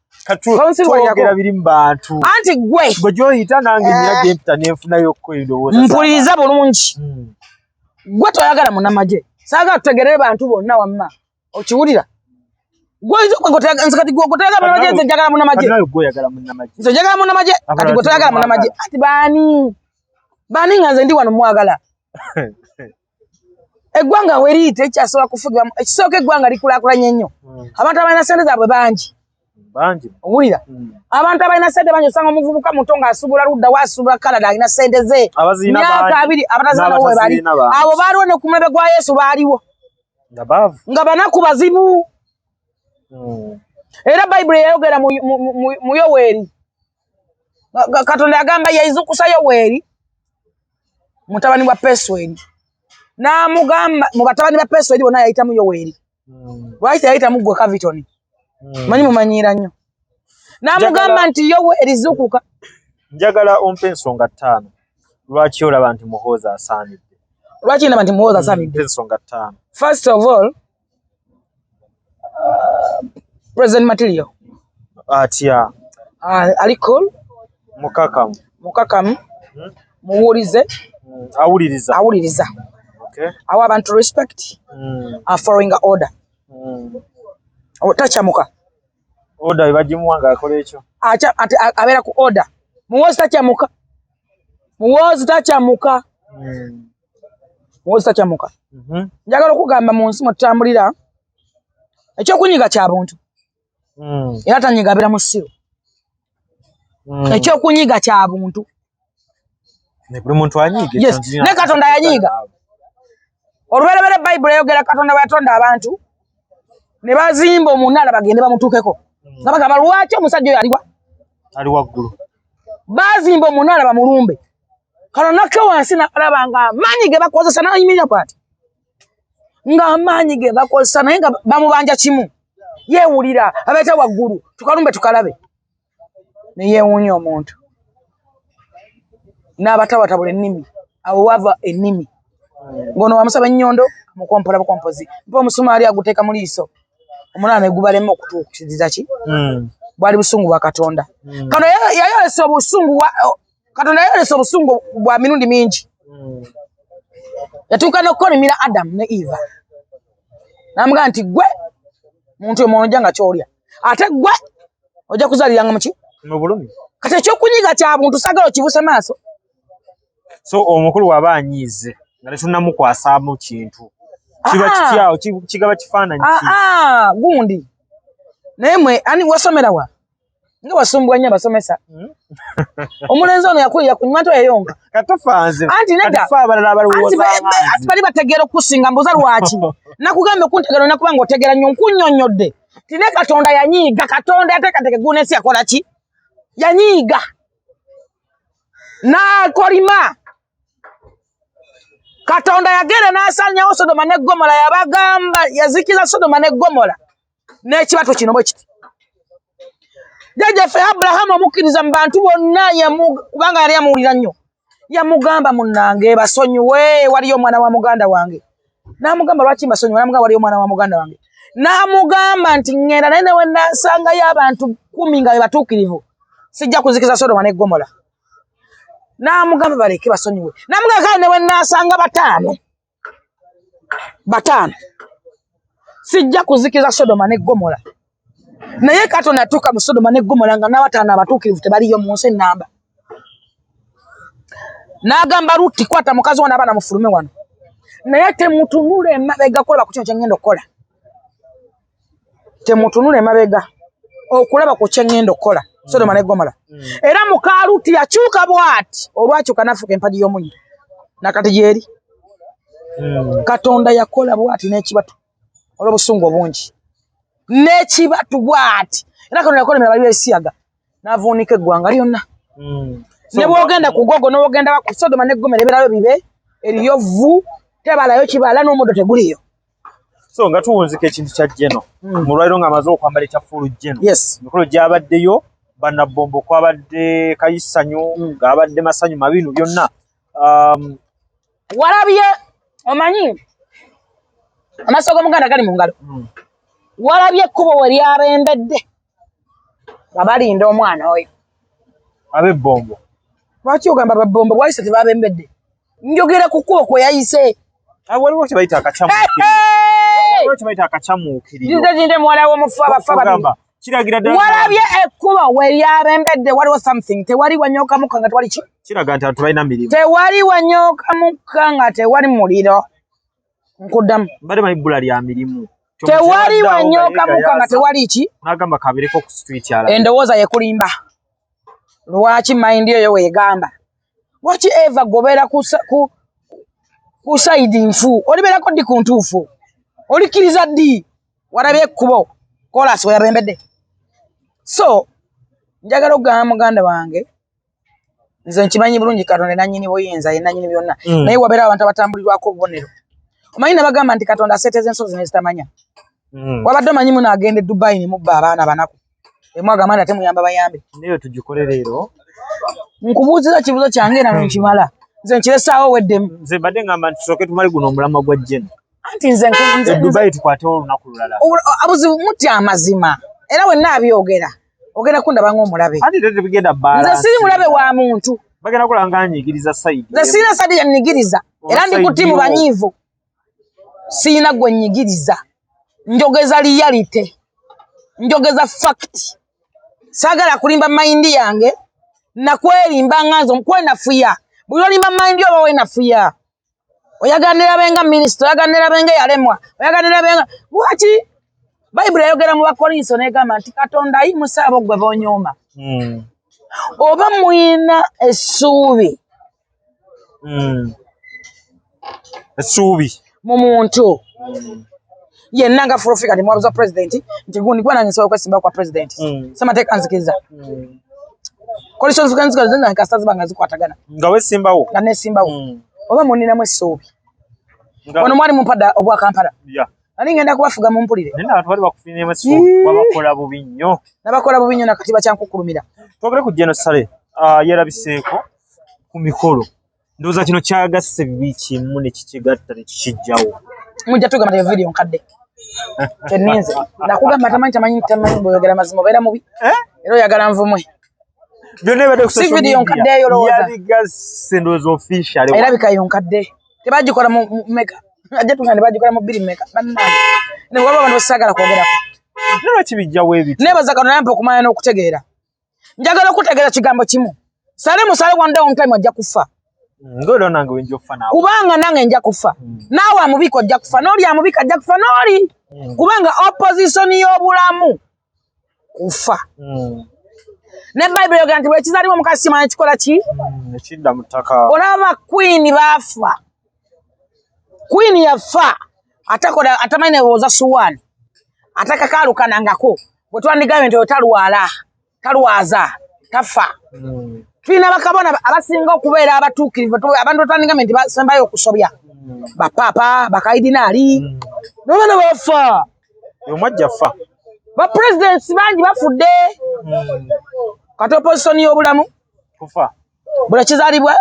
Twogera biri mu bantu. Anti ggwe. Gwe gy'oyita nange nnyina gye mpita ne nfunayokko endowooza. Mpuliriza bulungi. Gwe toyagala munnamagye. Saagala tutegeerere bantu bonna wamma. Okiwulira? Gwe oyinza nze kati gwe toyagala munnamagye, nze njagala munnamagye. Kati nawe gwe oyagala munnamagye. Nze njagala munnamagye, kati gwe toyagala munnamagye. Anti baani? Baani nga nze ndi wano mwagala? Eggwanga we liri tekyasobola kufugibwamu. Ekisooka eggwanga likulaakulanye nnyo. Abantu abalina ssente zaabwe bangi. Bangi. Owulira? Abantu abalina ssente bangi, osanga omuvubuka muto ng'asuubula ludda wa asuubula Canada alina ssente ze. Myaka 2 abatazirina we bali. Abo baaliwo ne ku mulembe gwa Yesu baaliwo. Nga banaku bazibu. Era Bayibuli yayogera mu Yoweeri. Katonda yagamba yayizukusa Yoweeri mutabani wa Pesweri. N'amugamba mu batabani ba Pesweri bonna yayitamu Yoweeri. Lwaki teyayitamu ggwe Kavitoni? Manyi mumanyiira nnyo. N'amugamba nti Yoweeri zuukuka. Njagala ompe ensonga 5. Lwaki olaba nti Muhoozi asaanidde? Lwaki ndaba nti Muhoozi asaanidde? Ensonga 5. First of all, President material. Atya? Ali cool. Mukakamu. Mukakamu. Muwulize. Awuliriza. Awuliriza. Okay. Awa abantu respect. Following order. Tachamuka. Order bagimuwa ng'akola ekyo. Abeera ku order. Muhoozi tachamuka. Muhoozi tachamuka. Muhoozi tachamuka. Njagala okugamba mu nsi mwe tutambulira ekyokunyiga kya buntu. Era tanyiga abeera musiru. Ekyokunyiga kya buntu. Buli muntu anyiiga. Yes. Ne Katonda yanyiiga. Olubereberye Bayibuli eyogera Katonda bwe yatonda abantu ne bazimba omunaala bagende bamutuukeko. Nga bagamba lwaki omusajja oyo aliwa? Ali waggulu. Bazimba omunaala bamulumbe. Kano nakka wansi n'alaba nga amaanyi ge bakozesa n'ayimirira bw'ati. Nga amaanyi ge bakozesa naye nga bamubanja kimu. Yeewulira abeeta waggulu tukalumbe tukalabe. Ne yeewuunya omuntu. N'abatabatabula ennimi. Awo wava ennimi. Ng'ono wamusaba ennyondo amukompola bukompozi. Mpa omusumaali aguteeka mu liiso. Omunaala ne gubalema okutuukiriza ki? Bwali busungu bwa Katonda. Kano yayolesa obusungu Katonda yayolesa obusungu bwa mirundi mingi. Yatuuka n'okukolimira Adamu ne Eva. N'amugamba nti ggwe muntu omwono nga ky'olya. Ate ggwe ojja kuzaaliranga mu ki? Mu bulumi. Kati ekyokunyiga kya buntu saagala okibuuse maaso. So omukulu waba anyiize nga tetunnamukwasaamu kintu. Kiba kityawo, kigaba kifaananyi ki? Gundi. Naye mwe ani wasomera wa? Nga wasumbwa nnyo abasomesa. Omulenzi ono yakulira ku nnywanto yayonka. Katofanze. Anti nedda. Kati ffe abalala abalowooza Anti bali bategeera okusinga mbuuza lwaki. Nakugambye okuntegeera olina kuba ng'otegeera nnyo nkunnyonnyodde. Ti ne Katonda yanyiiga, Katonda yateekateeka eggulu n'ensi yakola ki? Yanyiiga. N'akolima. Katonda yagenda n'asaanyawo Sodoma ne Ggomola, yabagamba yazikiza Sodoma ne Ggomola n'ekibatu kino bwe kiti. Jjajjaffe Abulahamu omukkiriza mu bantu bonna kubanga yali amuwulira nnyo. Yamugamba munnange basonyiwe, waliyo omwana wa muganda wange. N'amugamba lwaki mbasonyiwe? N'amugamba waliyo omwana wa muganda wange. N'amugamba nti ŋŋenda naye ne we nnansangayo abantu 10 nga be batuukirivu, sijja kuzikiza Sodoma ne Ggomola. N'amugamba baleke basonyiwe. N'amugamba kale ne we nnaasanga bataano, sijja kuzikiza Sodoma ne Ggomola. Naye Katonda atuuka mu Sodoma ne Ggomola nga n'abataano abatuukirivu tebaliyo mu nsi ennamba. N'agamba Lutti, kwata mukazi wo n'abaana mufulume wano. Naye temutunula emabega kulaba ku kino kye ŋŋenda okukola. Temutunula emabega okulaba ku kye ŋŋenda okukola. Sodoma ne Ggomola. Era muka Lutti yakyuka bw'ati, olwakyuka n'afuuka empagi y'omunnyo. Nakati gy'eri. Katonda yakola bw'ati n'ekibatu olw'obusungu obungi. N'ekibatu bw'ati. Era Katonda yakola emirala by'esiyaga n'avuunika eggwanga lyonna. Ne bw'ogenda ku Gogo n'ogenda ku Sodoma ne Ggomola ebirayo bibe eriyo vvu, tebalayo kibala n'omuddo teguliyo. So nga tuwunzika ekintu kya Geno. Mulwaliro ng'amaze okwambala ekya full Geno. Yes. Emikolo gyabaddeyo bannabbombo kwabadde Kayisanyo, gabadde masanyu mabinu byonna. Walabye omanyi amaaso g'omuganda gali mu ngalo. Walabye ekkubo we lyabembedde nga balinda omwana oyo. Ab'ebbombo. Lwaki ogamba babbombo bwayise tebabembedde? Njogera ku kkubo kwe yayise. Waliwo kye bayita akacyamuukiriro. Waliwo kye bayita akacyamuukiriro. Nze muwala w'omufu abafa babiri. Kiragira ddala. Walabye ekkubo we lyabembedde waliwo something. Tewali wanyooka mukka nga tewali ki? Kiraga nti abantu balina mirimu. Tewali wanyooka mukka nga tewali muliro. Nkuddamu. Mbadde manyi bbula lya mirimu. Tewali wanyooka mukka nga tewali ki? N'agamba kabeereko ku street alala. Endowooza yekulimba. Lwaki mind eyo weegamba? Lwaki Eva gobeera ku side nfu? Olibeerako ddi ku ntuufu? Olikkiriza ddi? Walabye ekkubo koolaasi we yabembedde. So njagala okugamba muganda wange, nze nkimanyi bulungi Katonda nannyini buyinza, ye nannyini byonna. Naye wabeerawo abantu abatambulirwako obubonero. Omanyi nabagamba nti Katonda aseeteza ensozi n'ezitamanya. Wabadde omanyi munaagenda e Dubai ne mubba abaana banaku. Emwagamba nti ate muyamba bayambe. Naye tugikole leero. Nkubuuziza kibuuzo kyange era nkimala. Nze nkiresaawo weddemu. Nze mbadde ngamba nti tusooke tumale guno omulamwa gwa Geno. Anti nze E Dubai tukwatewo olunaku lulala. Obuzibu mutya amazima. Era wenna abyogera. Ogenda kundaba ng'omulabe. Anti ate tebigenda balance. Nze siri mulabe wa muntu. Bagenda kulaba nga nnyigiriza side. Nze sirina side ya nnyigiriza. Era ndi ku ttiimu banyiivu. Sirina gwe nnyigiriza. Njogeza reality. Njogeza fact. Saagala kulimba mind yange nakwerimba nga nze kwenafuya. Buli olimba mind oba wenafuya. Oyagala nerabenga minisita, oyagala nerabenga eyalemwa, oyagala nerabenga lwaki? Bayibuli eyogera mu Bakolinso n'egamba nti Katonda ayimusa abo gwe b'onyooma. Oba muyina essuubi. Essuubi. Mu muntu. Yenna nga Full Figure muwabuzi wa president nti gundi kuba nange nsobola okwesimbawo kwa president. Ssemateeka nzikiriza. Coalition nzikiriza zange kasita ziba nga zikwatagana. Nga weesimbawo? Nga neesimbawo. Oba munninamu essuubi. Wano mwali mumpadde obwa Kampala. Nali ngenda kubafuga mumpulire. Naye abantu bali bakufiiremu essuubi, wabakola bubi nnyo. Nabakola bubi nnyo nakati bakyankukulumira. Twogere ku Gen Saleh, yerabiseeko ku mikolo. Ndowooza kino kyagasse bibi kimu ne kikigatta ne kikiggyawo. Mujja tugamba nti video nkadde. Kyenninze. Nakugamba tamanyi bw'oyogera mazima obeera mubi. Era oyagala nvumwe. Byonna ebadde ku Si social video media. nkadde eyo olowooza. Yabigasse ndowooza officially. Erabika yo nkadde. Tebagikola mu mmeka. Ajja tugamba bagikola mu bbiri mmeka. Bannange. Ne waliwo abantu besaagala kwogerako. Naye lwaki bijjawo ebityo? Neebaza Katonda yampa okumanya n'okutegeera. Njagala okutegeera kigambo kimu. Sale musale one day one time ajja kufa. Ng'olwo nange we nja okufa naawe. Kubanga nange nja kufa. Naawe amubika ojja kufa, n'oli amubika ajja kufa, n'oli. Kubanga opposition y'obulamu kufa. Ne Bayibuli eyogera nti bwe kizaalibwa omukazi kimanya kikola ki? Ekidda mu ttaka. Olaba Queen baafa. Queen yafa atakola atamanyi ne bw'oza suwaani. Atakakaalukanangako. Bwe twandigambye nti oyo talwala, talwaza, tafa. Tulina bakabona abasinga okubeera abatuukirivu, abantu batwandigambye nti basembayo okusobya. Bapaapa, bakayidinaali. N'abaana bafa. Omu ajja fa. Ba presidents bangi bafudde. Kati opposition y'obulamu Kufa. Buli kizaalibwa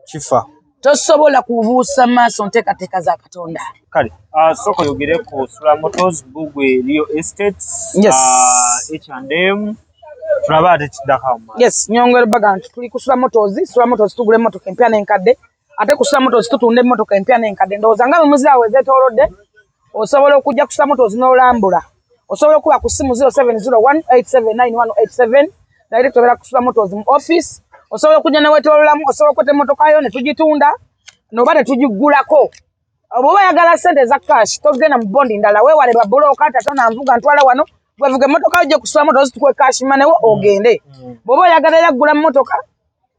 Kifa. Tosobola kubuusa maaso nteekateeka za Katonda. Kale, sooka oyogere ku Sula Motors, Bugwe Real Estates, Yes. H&M, tulabe ate kiddako awo mu maaso. Yes, nyongera baga nti tuli ku Sula Motors. Sula Motors tugula emmotoka empya n'enkadde, ate ku Sula Motors tutunda emmotoka empya n'enkadde. Ndowooza nga bwe muziraawo ezeetoolodde, osobola okujja ku Sula Motors n'olambula. Osobola okuba ku ssimu 0701879187, direct obeera ku Sula Motors mu office. Osobola okujja ne weetooloolamu, osobola okukwata emmotoka yo ne tugitunda noba ne tugigulako. Bw'oba oyagala ssente eza cash, togenda mu bondi ndala, weewale babbulooka tata nanvuga ntwala wano. Bwevuga emmotoka yo ojje ku Sula Motors tukuwe cash money wo ogende. Bw'oba oyagala era kugula mmotoka,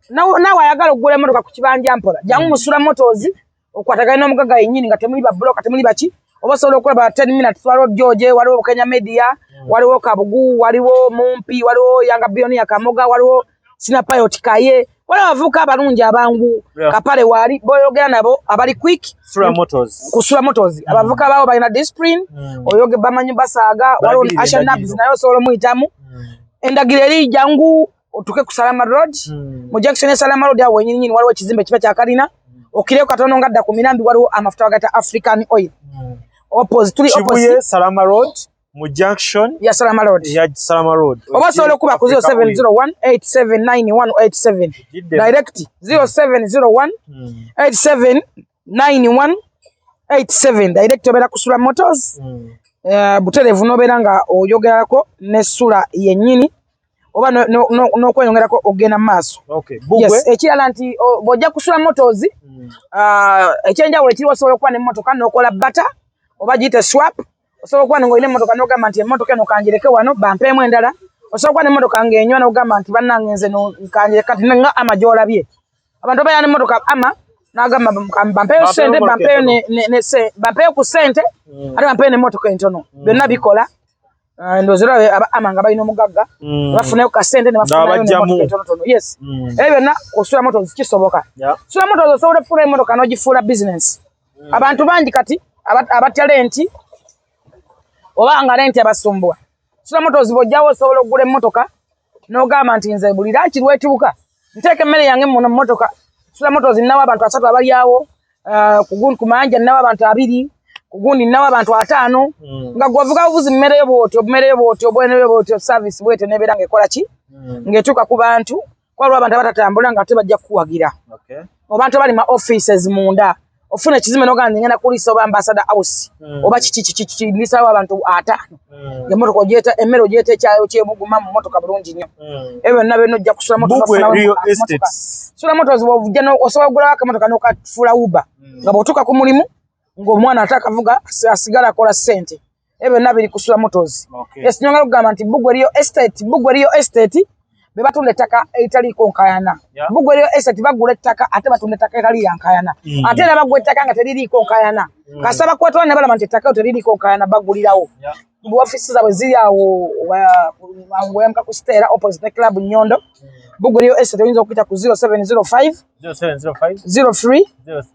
naawe ayagala okugula emmotoka ku kibanja mpola, jangu mu Sula Motors okwatagane n'omugagga yennyini nga temuli babbulooka, temuli baki. Oba osobola okulaba 10 minutes, waliwo George, waliwo Kenya Media, waliwo Kabugu, waliwo Mumpi, waliwo Yanga Billionaire Kamoga, waliwo Sina Pilot Kaye, waliwo abavubuka abalungi abangu. Kapale waali boyogera nabo abali quick. Sula Motors. Ku Sula Motors abavubuka baabo balina discipline, oyoge bamanyi basaaga. Waliwo Balagirira Asha endagiriro. Nabs naye osobola omuyitamu. Endagiro eri jangu otuke ku Salama Road, mu junction ya Salama Road awo wenyininyini waliwo ekizimbe kiba kya kalina, okireko katono nga dda ku mirambi, waliwo amafuta bagata African Oil. Opposite, tuli Kibuye opposite Salama Road mu junction ya Salama Road. ya Salama Road. Oba osobola okuba ku Africa Oil. 0701879187, Giddemu. direct 0701 879187, direct obeera ku Sula Motors. Butereevu n'obeera nga oyogerako ne Sula yennyini oba n'okweyongerako okugenda mu maaso. Okay. Bugwe. Yes, ekirala nti bw'ojja ku Sula Motors, ekyenjawulo ekiriwo, osobola okuba n'emmotoka n'okola barter oba giyite swap. Osobola okuba ng'olina emmotoka n'ogamba nti emmotoka eno kanjireke wano bampeemu endala. Osobola okuba n'emmotoka ng'enywa n'ogamba nti bannange nze no kanjireke kati nga ama gy'olabye. Abantu babeera n'emmotoka ama n'agamba bampeeyo Bampeeyo ssente, emmotoka bampeeyo entono. bampeeyo ku ssente ate bampeeyo n'emmotoka entono. Byonna bikola. Ndowooza era aba ama nga balina omugagga bafunayo kasente ne bafunayo N'abajjamu. n'emmotoka entonotono. Yes, ebyo byonna ku Sula Motors kisoboka. Sula Motors osobola okufuula emmotoka n'ogifuula business. Abantu bangi kati abatya renti oba nga renti abasumbuwa. Sula Motors bw'ojjawo osobola okugula emmotoka n'ogamba nti nze buli lunch lwetuuka nteeka emmere yange muno mu mmotoka. Sula Motors nnawo abantu 30 abalyawo, ku mayanja nnawo abantu 20, ku gundi nnawo abantu 50, nga gw'ovuga buvuzi mmere yo bw'otyo, mmere yo bw'otyo, bwene yo bw'otyo, service bw'etyo n'ebeera ng'ekola ki? Ng'etuuka ku bantu. Waliwo abantu abatatambula nga ate bajja kukuwagira. Abantu abali ma offices munda, ofuna ekizimbe n'ogamba nti ngenda kuliisa oba Ambassador House oba kiki kiki kiki, ndiisawo abantu 50, ng'emmotoka ogyeta emmere ogyeta ekyayo kyebuguma mu mmotoka bulungi nnyo. Ebyo byonna byonna ojja ku Sula Motors Bugwe ofunawo Real akamotoka. Estates. Sula Motors bw'ojja osobola okugulawo akamotoka n'okafuula Uber, nga bw'otuuka ku mulimu ng'omwana ate akavuga asigala akola ssente. Ebyo byonna biri ku Sula Motors. Yes, nyongera okugamba nti Bugwe Real Estate, Bugwe Real Estate be batunda ettaka eritaliiko nkaayana. Bugwe Real Estate bagula ettaka ate batunda ettaka eritali lya nkaayana. Ate era bagula ettaka nga teririiko nkaayana. Kasita bakwatwala ne balaba nti ettaka eryo teririiko nkaayana, bagulirawo. Mu ofiisi zaabwe ziri awo weyamuka ku Stella opposite ne Club Nyondo. Bugwe Real Estate oyinza okuyita ku 0705 0705 03 03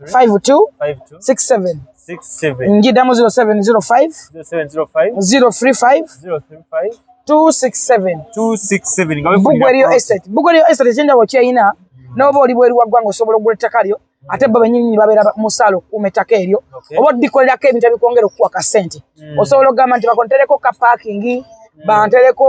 52 52 67. 67. Njiddamu 0705 0705 035 035 267. 267 nga Bugwe wefunira Real plot. Estate. Bugwe Real Estate ekyenjawulo kyeyina, n'oba oli bweru wa ggwanga osobola okugula ettaka lyo, ate bo bennyini babeera musaala okukuuma ettaka eryo oba odikolerako ebintu ebikwongera okukuwa ka ssente. Osobola okugamba nti bakontereko ka parking, bantereko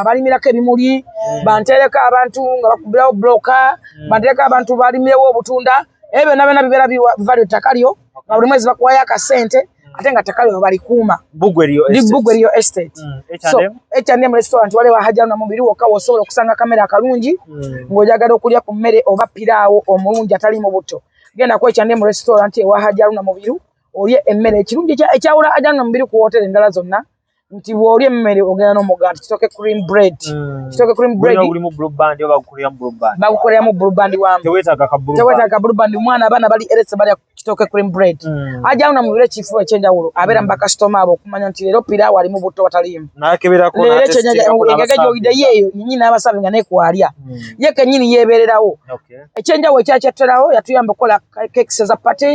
balimirako ebimuli, bantereko abantu nga bakubirawo bloka, bantereko abantu balimirewo obutunda. Ebyo byonna byonna bibeera bivalue ettaka lyo nga buli mwezi bakuwayo akasente ate nga ttaka lyo balikuuma. Bugwe Real Li Estate. Bugwe Real Estate. So H&M. H&M restaurant waliwo Hajjana Mubiri wokka w'osobola okusanga kamere akalungi ng'oyagala okulya ku mmere oba piraawo omulungi atali mu butto. Genda ku H&M restaurant ewa Hajjana Mubiru olye emmere. Ekirungi ekyawula Hajjana Mubiru ku wooteri endala zonna nti bw'olya emmere ogenda n'omugaati kitooke cream bread. Kitooke cream bread. Gulina gulimu blue band oba bagukoleramu blue band? Bagukoleramu blue band wamu. Teweetaaga ka blue band. Teweetaaga blue band. Omwana abaana bali eretse balya kitooke cream bread. Hajjana Mubiru ekifuba ekyenjawulo abeera mu bakasitoma abo okumanya nti leero piraawo alimu butto wataliimu. N'akeberako Leero n'atestingako ekyenjawulo engege gy'olidde yeeyo yennyini n'abasavinga nekwalya. Ye kennyini yeebeererawo. Ekyenjawulo ekyakyatterawo yatuyamba okukola cakes eza party,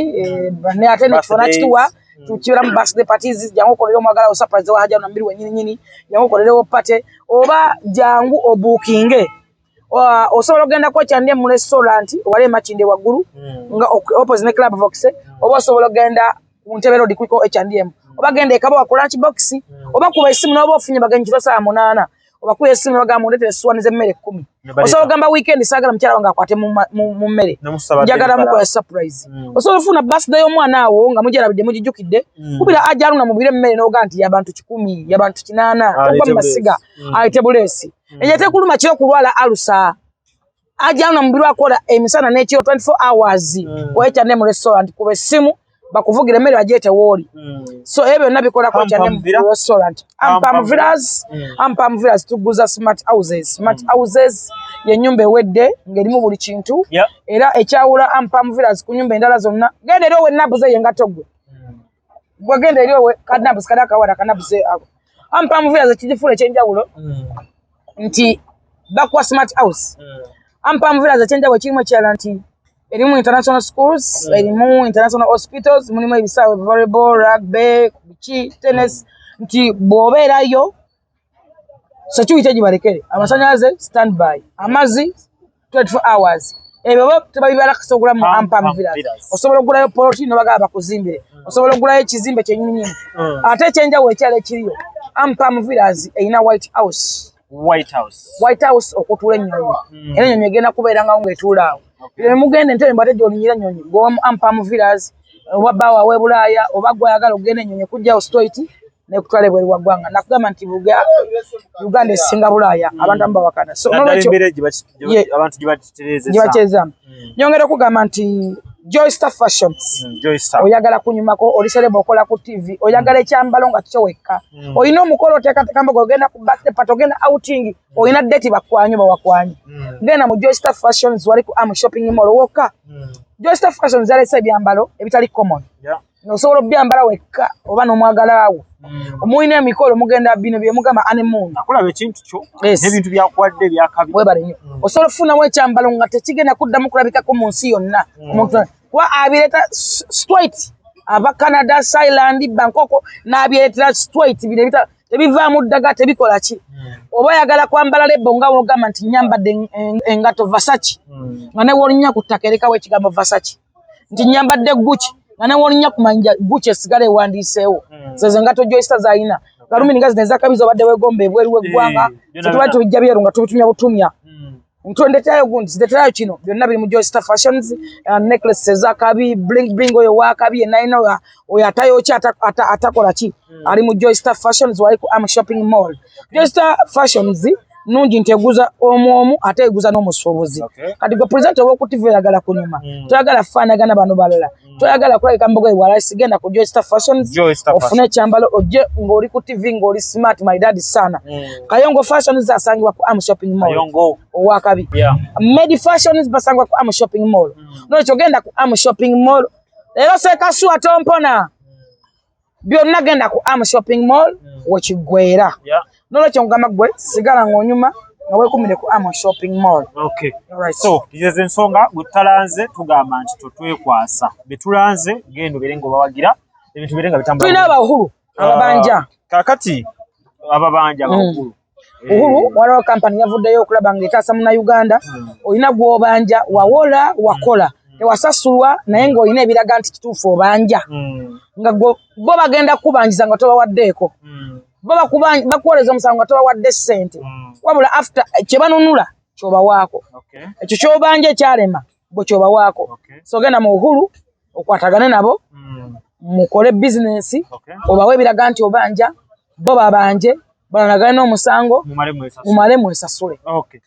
ate n'ekifo Birthdays. n'akituwa tukibeera mu birthday parties. Jangu okolere omwagala wo surprise wa Hajjana Mubiru wennyini nnyini, jangu okolerewo party oba jangu obuukinge. Osobola okugenda ku H&M mu restaurant wali e Makindye waggulu nga opposite ne Club Vox, oba osobola okugenda ku Ntebe Road kuliko H&M, oba genda e Kabowa ku Lunch Box, oba kuba essimu n'oba ofunye bagenyi kiro 8:00, obakuba essimu n'obagamba mundeetere essowaani z'emmere 10. Osobola okugamba weekend saagala mukyala wange akwate mu mmere, njagala mukola surprise. Osobola okufuna birthday y'omwana awo nga mugyerabidde mugijjukidde, kubira Ajaruna mubire emmere n'ogaa nti y'abantu 100, y'abantu 8, togwa mu masiga, aleete buleesi. Enjala tekuluma kiro kulwala alusa. Ajaruna mubiri akola emisana n'ekiro 24 hours ku H&M restaurant, kuba essimu bakuvugira emmere bagyete wooli. So ebyo byonna bikola ku H&M restaurant. Ampam Villas, Ampam Villas tuguza smart houses. Smart houses ye nnyumba ewedde ng'erimu buli kintu, era ekyawula Ampam Villas ku nnyumba endala zonna, genda eri owe Nabuze ye engatto gwe. Gwe genda eri owe Kanabuze kali akawala Kanabuze ako. Ampam Villas ekigifuula ekyenjawulo nti bakuwa smart house. Ampam Villas ekyenjawulo ekirimu ekirala nti erimu international schools, erimu international hospitals, mulimu ebisaawe volleyball, rugby, biki, tennis, nti bw'obeerayo security gibalekere, amasannyalaze standby, amazzi 24 hours. Ebyo bo tebabibala kasita ogula mu Ampam Villas. Osobola okugulayo poloti n'obagamba bakuzimbire, osobola okugulayo ekizimbe kyennyininyini. Ate ekyenjawulo ekirala ekiriyo, Ampam Villas erina White House. White House. White House okutuula ennyonyi, era ennyonyi egenda kubeerangawo ng'etuula awo. Mugenda Entebbe mbate gy'olinyira ennyonyi gwowa mu Ampam Villas, oba bbaawo aw'e Bulaaya, oba gw'oyagala okugenda ennyonyi ekujjawo straight nekutwala ebweru wa ggwanga. Nakugamba nti Uganda esinga Bulaaya, abantu abamu bawakana. So nolwekyo abantu gye batereezaamu. Nyongera okugamba nti Joystar Fashions, oyagala kunyumako, oli celeb okola ku TV, oyagala ekyambalo nga kikyo wekka, olina omukolo oteekateeka mboga, ogenda ku birthday party, ogenda outing, olina date bakwanyu bawakwanyu, genda mu Joystar Fashions wali ku Am Shopping Mall wokka. Joystar Fashions yaleese ebyambalo ebitali common, osobola obyambala wekka oba n'omwagala wo, omulina emikolo mugenda bino byemugamba honeymoon. Akulaba ekintu kyo n'ebintu byakuwadde ebyakabi. Webale nnyo. Osobola okufunamu ekyambalo nga tekigenda kuddamu kulabikako mu nsi yonna, omuntu kuba abireeta straight ava Canada, Thailand, Bangkok, n'abireetera straight. Bino tebivaamu ddaga, tebikola ki. Oba oyagala kwambala label nga wogamba nti nyambadde engatto Versace, nga ne w'olinnya ku ttaka erekawo ekigambo Versace, nti nyambadde Gucci, nga ne w'olinnya ku mayinja Gucci esigala ewandiiseewo. Zezo engatto Joystar z'alina, galumini nga zino ezakabi z'obadde weegomba ebweru w'eggwanga, tetuba tubijja byeru nga tubitumya butumya, ntwendeterayo gundi, zideterayo kino, byonna biri mu Joystar Fashions. Necklace ezakabi, bling bling, oyo wakabi yenna yenna oyo atayokya atakola ki, ali mu Joystar Fashions wali ku Am Shopping Mall. Joystar Fashions nungi nti eguza omu omu ate eguza n'omusuubuzi. Kati gwe presenter oba oku TV oyagala kunyuma, toyagala kufaanagana bano balala, toyagala kulabika mbuga ewala, sigenda ku Joystar Fashions ofune ekyambalo ojje ng'oli ku TV ng'oli smart maridadi sana. Kayongo Fashions asangibwa ku Am Shopping Mall owakabi. Medi Fashions basangibwa ku Am Shopping Mall. Nolwekyo genda ku Am Shopping Mall leero, Sekasuwa tompona byonna, genda ku Am Shopping Mall wekiggwera. Nolwekyo nkugamba gwe sigala ng'onyuma nga weekumire ku Am Shopping Mall. Okay. So ezo ensonga gwe tutalanze tugamba nti totwekwasa, betulanze genda obeere ng'obawagira ebintu bibeere nga bitambula. Tulina abahulu ababanja. Kaakati ababanja abahulu. Uhuru waliwo kampani yavuddeyo okulaba ng'etaasa Munnayuganda. Olina gw'obanja, wawola, wakola tewasasulwa, naye ng'olina ebiraga nti kituufu obanja, nga bo bagenda kukubanjiza nga tobawaddeeko, bo bakuwoleza omusango nga tobawadde ssente, wabula after kye banunula kyobawaako, ekyo kyobanja ekyalema bwe kyobawaako. So genda mu Uhuru okwatagane nabo, mukole bizinensi, obawe ebiraga nti obanja, bo babanje, balanagane n'omusango, mumale mwesasule.